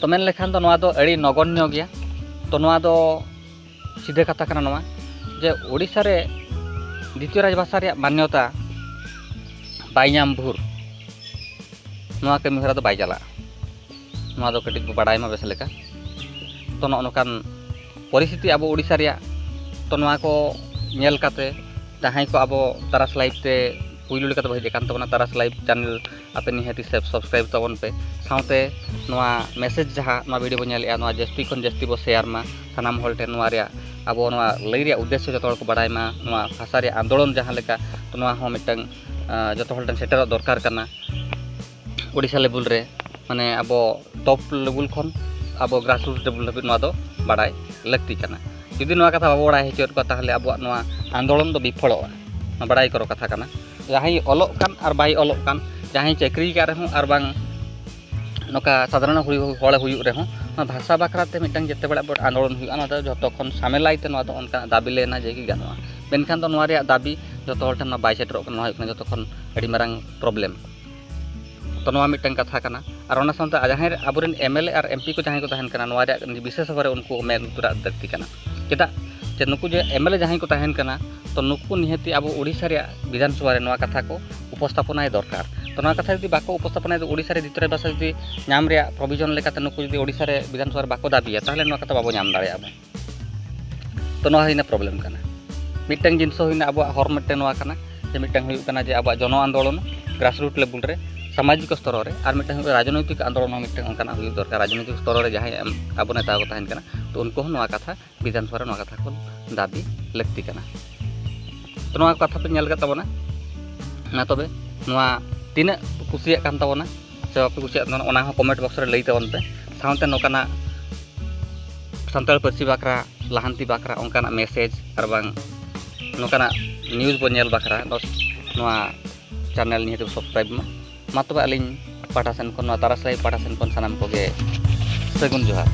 ᱛᱚ ᱢᱮᱱ ᱞᱮᱠᱷᱟᱱ ᱫᱚ ᱱᱚᱣᱟ ᱫᱚ ᱟᱹᱰᱤ ᱱᱚᱜᱚᱱᱭᱚ ᱜᱮᱭᱟ᱾ ᱛᱚ ᱱᱚᱣᱟ ᱫᱚ ᱥᱤᱫᱷᱟᱹ ᱠᱟᱛᱷᱟ ᱠᱟᱱᱟ ᱱᱚᱣᱟ, ᱡᱮ ᱳᱰᱤᱥᱟ ᱨᱮ ᱫᱤᱛᱤᱭᱚ ᱨᱟᱡᱽ ᱵᱷᱟᱥᱟ ᱨᱮᱭᱟᱜ ᱢᱟᱱᱭᱚᱛᱟ ᱵᱟᱭ ᱧᱟᱢ ᱵᱷᱳᱨ ᱱᱚᱣᱟ ᱠᱟᱹᱢᱤ ᱦᱚᱨᱟ ᱫᱚ ᱵᱟᱭ ᱪᱟᱞᱟᱜᱼᱟ᱾ ᱱᱚᱣᱟ ᱫᱚ ᱠᱟᱹᱴᱤᱡ ᱵᱚ ᱵᱟᱰᱟᱭ ᱢᱟ ᱵᱮᱥ ᱞᱮᱠᱟ᱾ ᱛᱚ ᱱᱚᱜᱼᱚ ᱱᱚᱝᱠᱟᱱ ᱯᱚᱨᱤᱥᱛᱷᱤᱛᱤ ᱟᱵᱚ ᱳᱰᱤᱥᱟ ᱨᱮᱭᱟᱜ᱾ ᱛᱚ ᱱᱚᱣᱟ ᱠᱚ ᱧᱮᱞ ᱠᱟᱛᱮ ᱡᱟᱦᱟᱸᱭ ᱠᱚ ᱟᱵᱚ ᱛᱟᱨᱟᱥ ᱞᱟᱭᱤᱵᱷ ᱛᱮ ᱯᱩᱭᱞᱩ ᱞᱮᱠᱟᱛᱮ ᱵᱚ ᱦᱮᱡ ᱟᱠᱟᱱ ᱛᱟᱵᱚᱱᱟ, ᱛᱟᱨᱟᱥ ᱞᱟᱭᱤᱵᱷ ᱪᱮᱱᱮᱞ ᱟᱯᱮ ᱱᱤᱦᱟᱹᱛᱤ ᱥᱟᱵ-, ᱥᱟᱵᱥᱠᱨᱟᱭᱤᱵᱽ ᱛᱟᱵᱚᱱ ᱯᱮ᱾ ᱥᱟᱶᱛᱮ ᱱᱚᱣᱟ ᱢᱮᱥᱮᱡᱽ ᱡᱟᱦᱟᱸ ᱱᱚᱣᱟ ᱵᱷᱤᱰᱤᱭᱳ ᱵᱚ ᱧᱮᱞᱮᱫᱼᱟ, ᱱᱚᱣᱟ ᱡᱟᱹᱥᱛᱤ ᱠᱷᱚᱱ ᱡᱟᱹᱥᱛᱤ ᱵᱚ ᱥᱮᱭᱟᱨ ᱢᱟ ᱥᱟᱱᱟᱢ ᱦᱚᱲ ᱴᱷᱮᱱ᱾ ᱱᱚᱣᱟ ᱨᱮᱭᱟᱜ, ᱟᱵᱚ ᱱᱚᱣᱟ ᱞᱟᱹᱭ ᱨᱮᱭᱟᱜ ᱩᱫᱽᱫᱮᱥᱥᱚ ᱡᱚᱛᱚ ᱦᱚᱲ ᱠᱚ ᱵᱟᱲᱟᱭ ᱢᱟ, ᱱᱚᱣᱟ ᱵᱷᱟᱥᱟ ᱨᱮᱭᱟᱜ ᱟᱱᱫᱳᱞᱚᱱ ᱡᱟᱦᱟᱸ ᱞᱮᱠᱟ, ᱛᱚ ᱱᱚᱣᱟ ᱦᱚᱸ ᱢᱤᱫᱴᱟᱝ, ᱟᱸ, ᱡᱚᱛᱚ ᱦᱚᱲ ᱴᱷᱮᱱ ᱥᱮᱴᱮᱨᱚᱜ ᱫᱚᱨᱠᱟᱨ ᱠᱟᱱᱟ᱾ ᱳᱰᱤᱥᱟ ᱞᱮᱵᱮᱞ ᱨᱮ, ᱢᱟᱱᱮ ᱟᱵᱚ ᱴᱚᱯ ᱞᱮᱵᱮᱞ ᱠᱷᱚᱱ ᱟᱵᱚ ᱜᱨᱟᱥ ᱨᱩᱴ ᱞᱮᱵᱮᱞ ᱫᱷᱟᱹᱵᱤᱡ ᱱᱚᱣᱟ ᱫᱚ ᱵᱟᱲᱟᱭ ᱞᱟᱹᱠᱛᱤ ᱠᱟᱱᱟ᱾ ᱡᱩᱫᱤ ᱱᱚᱣᱟ ᱠᱟᱛᱷᱟ ᱵᱟᱵᱚ ᱵᱟᱲᱟᱭ ᱦᱚᱪᱚᱭᱮᱫ ᱠᱚᱣᱟ, ᱛᱟᱦᱚᱞᱮ ᱟᱵᱚᱣᱟᱜ ᱱᱚᱣᱟ ᱟᱱᱫᱳᱞᱚᱱ ᱫᱚ ᱵᱤᱯᱷᱚᱞᱚᱜᱼᱟ᱾ ᱱᱚᱣᱟ ᱵᱟᱲᱟᱭ ᱠᱚᱨᱚ ᱠᱟᱛᱷᱟ ᱠᱟᱱᱟ᱾ ᱡᱟᱦᱟᱸᱭ ᱚᱞᱚᱜ ᱠᱟᱱ ᱟᱨ ᱵᱟᱭ ᱚᱞᱚᱜ ᱠᱟᱱ, ᱡᱟᱦᱟᱸᱭ ᱪᱟᱹᱠᱨᱤ ᱠᱟᱜ ᱨᱮᱦᱚᱸ ᱟᱨ ᱵᱟᱝ ᱱᱚᱝᱠᱟ ᱥᱟᱫᱷᱟᱨᱚᱱ ᱦᱩᱭ-, ᱦᱚᱲ ᱦᱩᱭᱩᱜ ᱨᱮᱦᱚᱸ, ᱱᱚᱣᱟ ᱵᱷᱟᱥᱟ ᱵᱟᱠᱷᱨᱟ ᱛᱮ ᱢᱤᱫᱴᱟᱝ ᱡᱮᱛᱮ ᱵᱮᱲᱟ ᱵᱚ ᱟᱱᱫᱳᱞᱚᱱ ᱦᱩᱭᱩᱜᱼᱟ, ᱱᱚᱣᱟ ᱫᱚ ᱡᱷᱚᱛᱚ ᱠᱷᱚᱱ ᱥᱟᱢᱮᱞᱟᱭ ᱛᱮ ᱱᱚᱣᱟ ᱫᱚ ᱚᱱᱠᱟᱱᱟᱜ ᱫᱟᱹᱵᱤ ᱞᱮᱱᱟ ᱡᱮ ᱠᱤ ᱜᱟᱱᱚᱜᱼᱟ᱾ ᱢᱮᱱᱠᱷᱟᱱ ᱫᱚ ᱱᱚᱣᱟ ᱨᱮᱭᱟᱜ ᱫᱟᱹᱵᱤ ᱡᱷᱚᱛᱚ ᱦᱚᱲ ᱴᱷᱮᱱ ᱢᱟ ᱵᱟᱭ ᱥᱮᱴᱮᱨᱚᱜ ᱠᱟᱱᱟ᱾ ᱱᱚᱣᱟ ᱦᱩᱭᱩᱜ ᱠᱟᱱᱟ ᱡᱷᱚᱛᱚ ᱠᱷᱚᱱ ᱟᱹᱰᱤ ᱢᱟᱨᱟᱝ ᱯᱨᱚᱵᱞᱮᱢ᱾ ᱛᱚ ᱱᱚᱣᱟ ᱢᱤᱫᱴᱟᱝ ᱠᱟᱛᱷᱟ ᱠᱟᱱᱟ᱾ ᱟᱨ ᱚᱱᱟ ᱥᱟᱶᱛᱮ ᱡᱟᱦᱟᱸᱭ ᱨᱮ ᱟᱵᱚᱨᱮᱱ M L A R M P ᱠᱚ ᱡᱟᱦᱟᱸᱭ ᱠᱚ ᱛᱟᱦᱮᱱ ᱠᱟᱱᱟ, ᱱᱚᱣᱟ ᱨᱮᱭᱟᱜ ᱵᱤᱥᱮᱥ ᱵᱷᱟᱵᱮ ᱩᱱᱠᱩ ᱢᱮᱫ ᱞᱩᱛᱩᱨᱟᱜ ᱞᱟᱹᱠᱛᱤ ᱠᱟᱱᱟ᱾ ᱪᱮᱫᱟᱜ? ᱡᱮ ᱱᱩᱠᱩ ᱡᱮ ᱮᱢ ᱮᱞ ᱮ ᱡᱟᱦᱟᱸᱭ ᱠᱚ ᱛᱟᱦᱮᱱ ᱠᱟᱱᱟ, ᱛᱚ ᱱᱩᱠᱩ ᱱᱤᱦᱟᱹᱛᱤ ᱟᱵᱚ ᱳᱰᱤᱥᱟ ᱨᱮᱭᱟᱜ ᱵᱤᱫᱷᱟᱱ ᱥᱚᱵᱷᱟ ᱨᱮ ᱱᱚᱣᱟ ᱠᱟᱛᱷᱟ ᱠᱚ ᱩᱯᱚᱥᱛᱷᱟᱯᱚᱱᱟᱭ ᱫᱚᱨᱠᱟᱨ᱾ ᱛᱚ ᱱᱚᱣᱟ ᱠᱟᱛᱷᱟ ᱡᱩᱫᱤ ᱵᱟᱠᱚ ᱩᱯᱚᱥᱛᱷᱟᱯᱚᱱᱟᱭ, ᱳᱰᱤᱥᱟ ᱨᱮ ᱫᱤᱛᱤᱭᱚ ᱨᱟᱡᱽ ᱵᱷᱟᱥᱟ ᱡᱩᱫᱤ ᱧᱟᱢ ᱨᱮᱭᱟᱜ ᱯᱨᱚᱵᱷᱤᱡᱚᱱ ᱞᱮᱠᱟᱛᱮ ᱱᱩᱠᱩ ᱡᱩᱫᱤ ᱳᱰᱤᱥᱟ ᱨᱮ ᱵᱤᱫᱷᱟᱱ ᱥᱚᱵᱷᱟ ᱨᱮ ᱵᱟᱠᱚ ᱫᱟᱹᱵᱤᱭᱟ, ᱛᱟᱦᱚᱞᱮ ᱱᱚᱣᱟ ᱠᱟᱛᱷᱟ ᱵᱟᱵᱚ ᱧᱟᱢ ᱫᱟᱲᱮᱭᱟᱜᱼᱟ ᱵᱚᱱ᱾ ᱛᱚ ᱱᱚᱣᱟ ᱦᱩᱭᱱᱟ ᱯᱨᱚᱵᱞᱮᱢ ᱠᱟᱱᱟ᱾ ᱢᱤᱫᱴᱟᱝ ᱡᱤᱱᱤᱥ ᱦᱩᱭᱱᱟ ᱟᱵᱚᱣᱟᱜ ᱦᱚᱨ ᱢᱤᱫᱴᱟᱝ ᱱᱚᱣᱟ ᱠᱟᱱᱟ, ᱡᱮ ᱢᱤᱫᱴᱟᱝ ᱦᱩᱭᱩᱜ ᱠᱟᱱᱟ ᱡᱮ ᱟᱵᱚᱣᱟᱜ ᱡᱚᱱᱚ ᱟᱱᱫᱳᱞᱚᱱ ᱜᱨᱟᱥ ᱨᱩᱴ ᱞᱮᱵᱮᱞ ᱨᱮ, ᱥᱟᱢᱟᱡᱤᱠ ᱥᱛᱚᱨᱚ ᱨᱮ, ᱟᱨ ᱢᱤᱫᱴᱟᱝ ᱦᱩᱭᱩᱜ ᱠᱟᱱᱟ ᱨᱟᱡᱽᱱᱳᱭᱛᱤᱠ ᱟᱱᱫᱳᱞᱚᱱ ᱦᱚᱸ ᱢᱤᱫᱴᱟᱝ ᱚᱱᱠᱟᱱᱟᱜ ᱦᱩᱭᱩᱜ ᱫᱚᱨᱠᱟᱨ᱾ ᱨᱟᱡᱽᱱᱳᱭᱛᱤᱠ ᱥᱛᱚᱨᱚ ᱨᱮ ᱡᱟᱦᱟᱸᱭ ᱮᱢ-, ᱟᱵᱚ ᱱᱮᱛᱟ ᱠᱚ ᱛᱟᱦᱮᱱ ᱠᱟᱱᱟ, ᱛᱚ ᱩᱱᱠᱩ ᱦᱚᱸ ᱱᱚᱣᱟ ᱠᱟᱛᱷᱟ ᱵᱤᱫᱷᱟᱱ ᱥᱚᱵᱷᱟ ᱨᱮ ᱱᱚᱣᱟ ᱠᱟᱛᱷᱟ ᱠᱚ ᱫᱟᱹᱵᱤ ᱞᱟᱹᱠᱛᱤ ᱠᱟᱱᱟ᱾ ᱛᱚ ᱱᱚᱣᱟ ᱠᱟᱛᱷᱟ ᱯᱮ ᱧᱮᱞ ᱠᱟᱫ ᱛᱟᱵᱚᱱᱟ᱾ ᱢᱟ ᱛᱚᱵᱮ ᱱᱚᱣᱟ ᱛᱤᱱᱟᱹᱜ ᱠᱩᱥᱤᱭᱟᱜ ᱠᱟᱱ ᱛᱟᱵᱚᱱᱟ ᱥᱮ ᱵᱟᱯᱮ ᱠᱩᱥᱤᱭᱟᱜ ᱛᱟᱵᱚᱱᱟ, ᱚᱱᱟ ᱦᱚᱸ ᱠᱚᱢᱮᱱᱴ ᱵᱚᱠᱥ ᱨᱮ ᱞᱟᱹᱭ ᱛᱟᱵᱚᱱ ᱯᱮ᱾ ᱥᱟᱶᱛᱮ ᱱᱚᱝᱠᱟᱱᱟᱜ ᱥᱟᱱᱛᱟᱲ ᱯᱟᱹᱨᱥᱤ ᱵᱟᱠᱷᱨᱟ ᱞᱟᱦᱟᱱᱛᱤ ᱵᱟᱠᱷᱨᱟ ᱚᱱᱠᱟᱱᱟᱜ ᱢᱮᱥᱮᱡᱽ ᱟᱨ ᱵᱟᱝ ᱱᱚᱝᱠᱟᱱᱟᱜ ᱱᱤᱭᱩᱡᱽ ᱵᱚᱱ ᱧᱮᱞ ᱵᱟᱠᱷᱨᱟ ᱫᱚ ᱱᱚᱣᱟ ᱪᱮᱱᱮᱞ ᱱᱤᱦᱟᱹᱛ ᱥᱟᱵᱥᱠᱨᱟᱭᱤᱵᱽ ᱢᱟ᱾ ᱢᱟ ᱛᱚᱵᱮ ᱟᱹᱞᱤᱧ ᱯᱟᱦᱴᱟ ᱥᱮᱱ ᱠᱷᱚᱱ, ᱱᱚᱣᱟ ᱛᱟᱨᱟᱥ ᱞᱟᱭᱤᱵᱷ ᱯᱟᱦᱴᱟ ᱥᱮᱱ ᱠᱷᱚᱱ ᱥᱟᱱᱟᱢ ᱠᱚᱜᱮ ᱥᱟᱹᱜᱩᱱ ᱡᱚᱦᱟᱨ᱾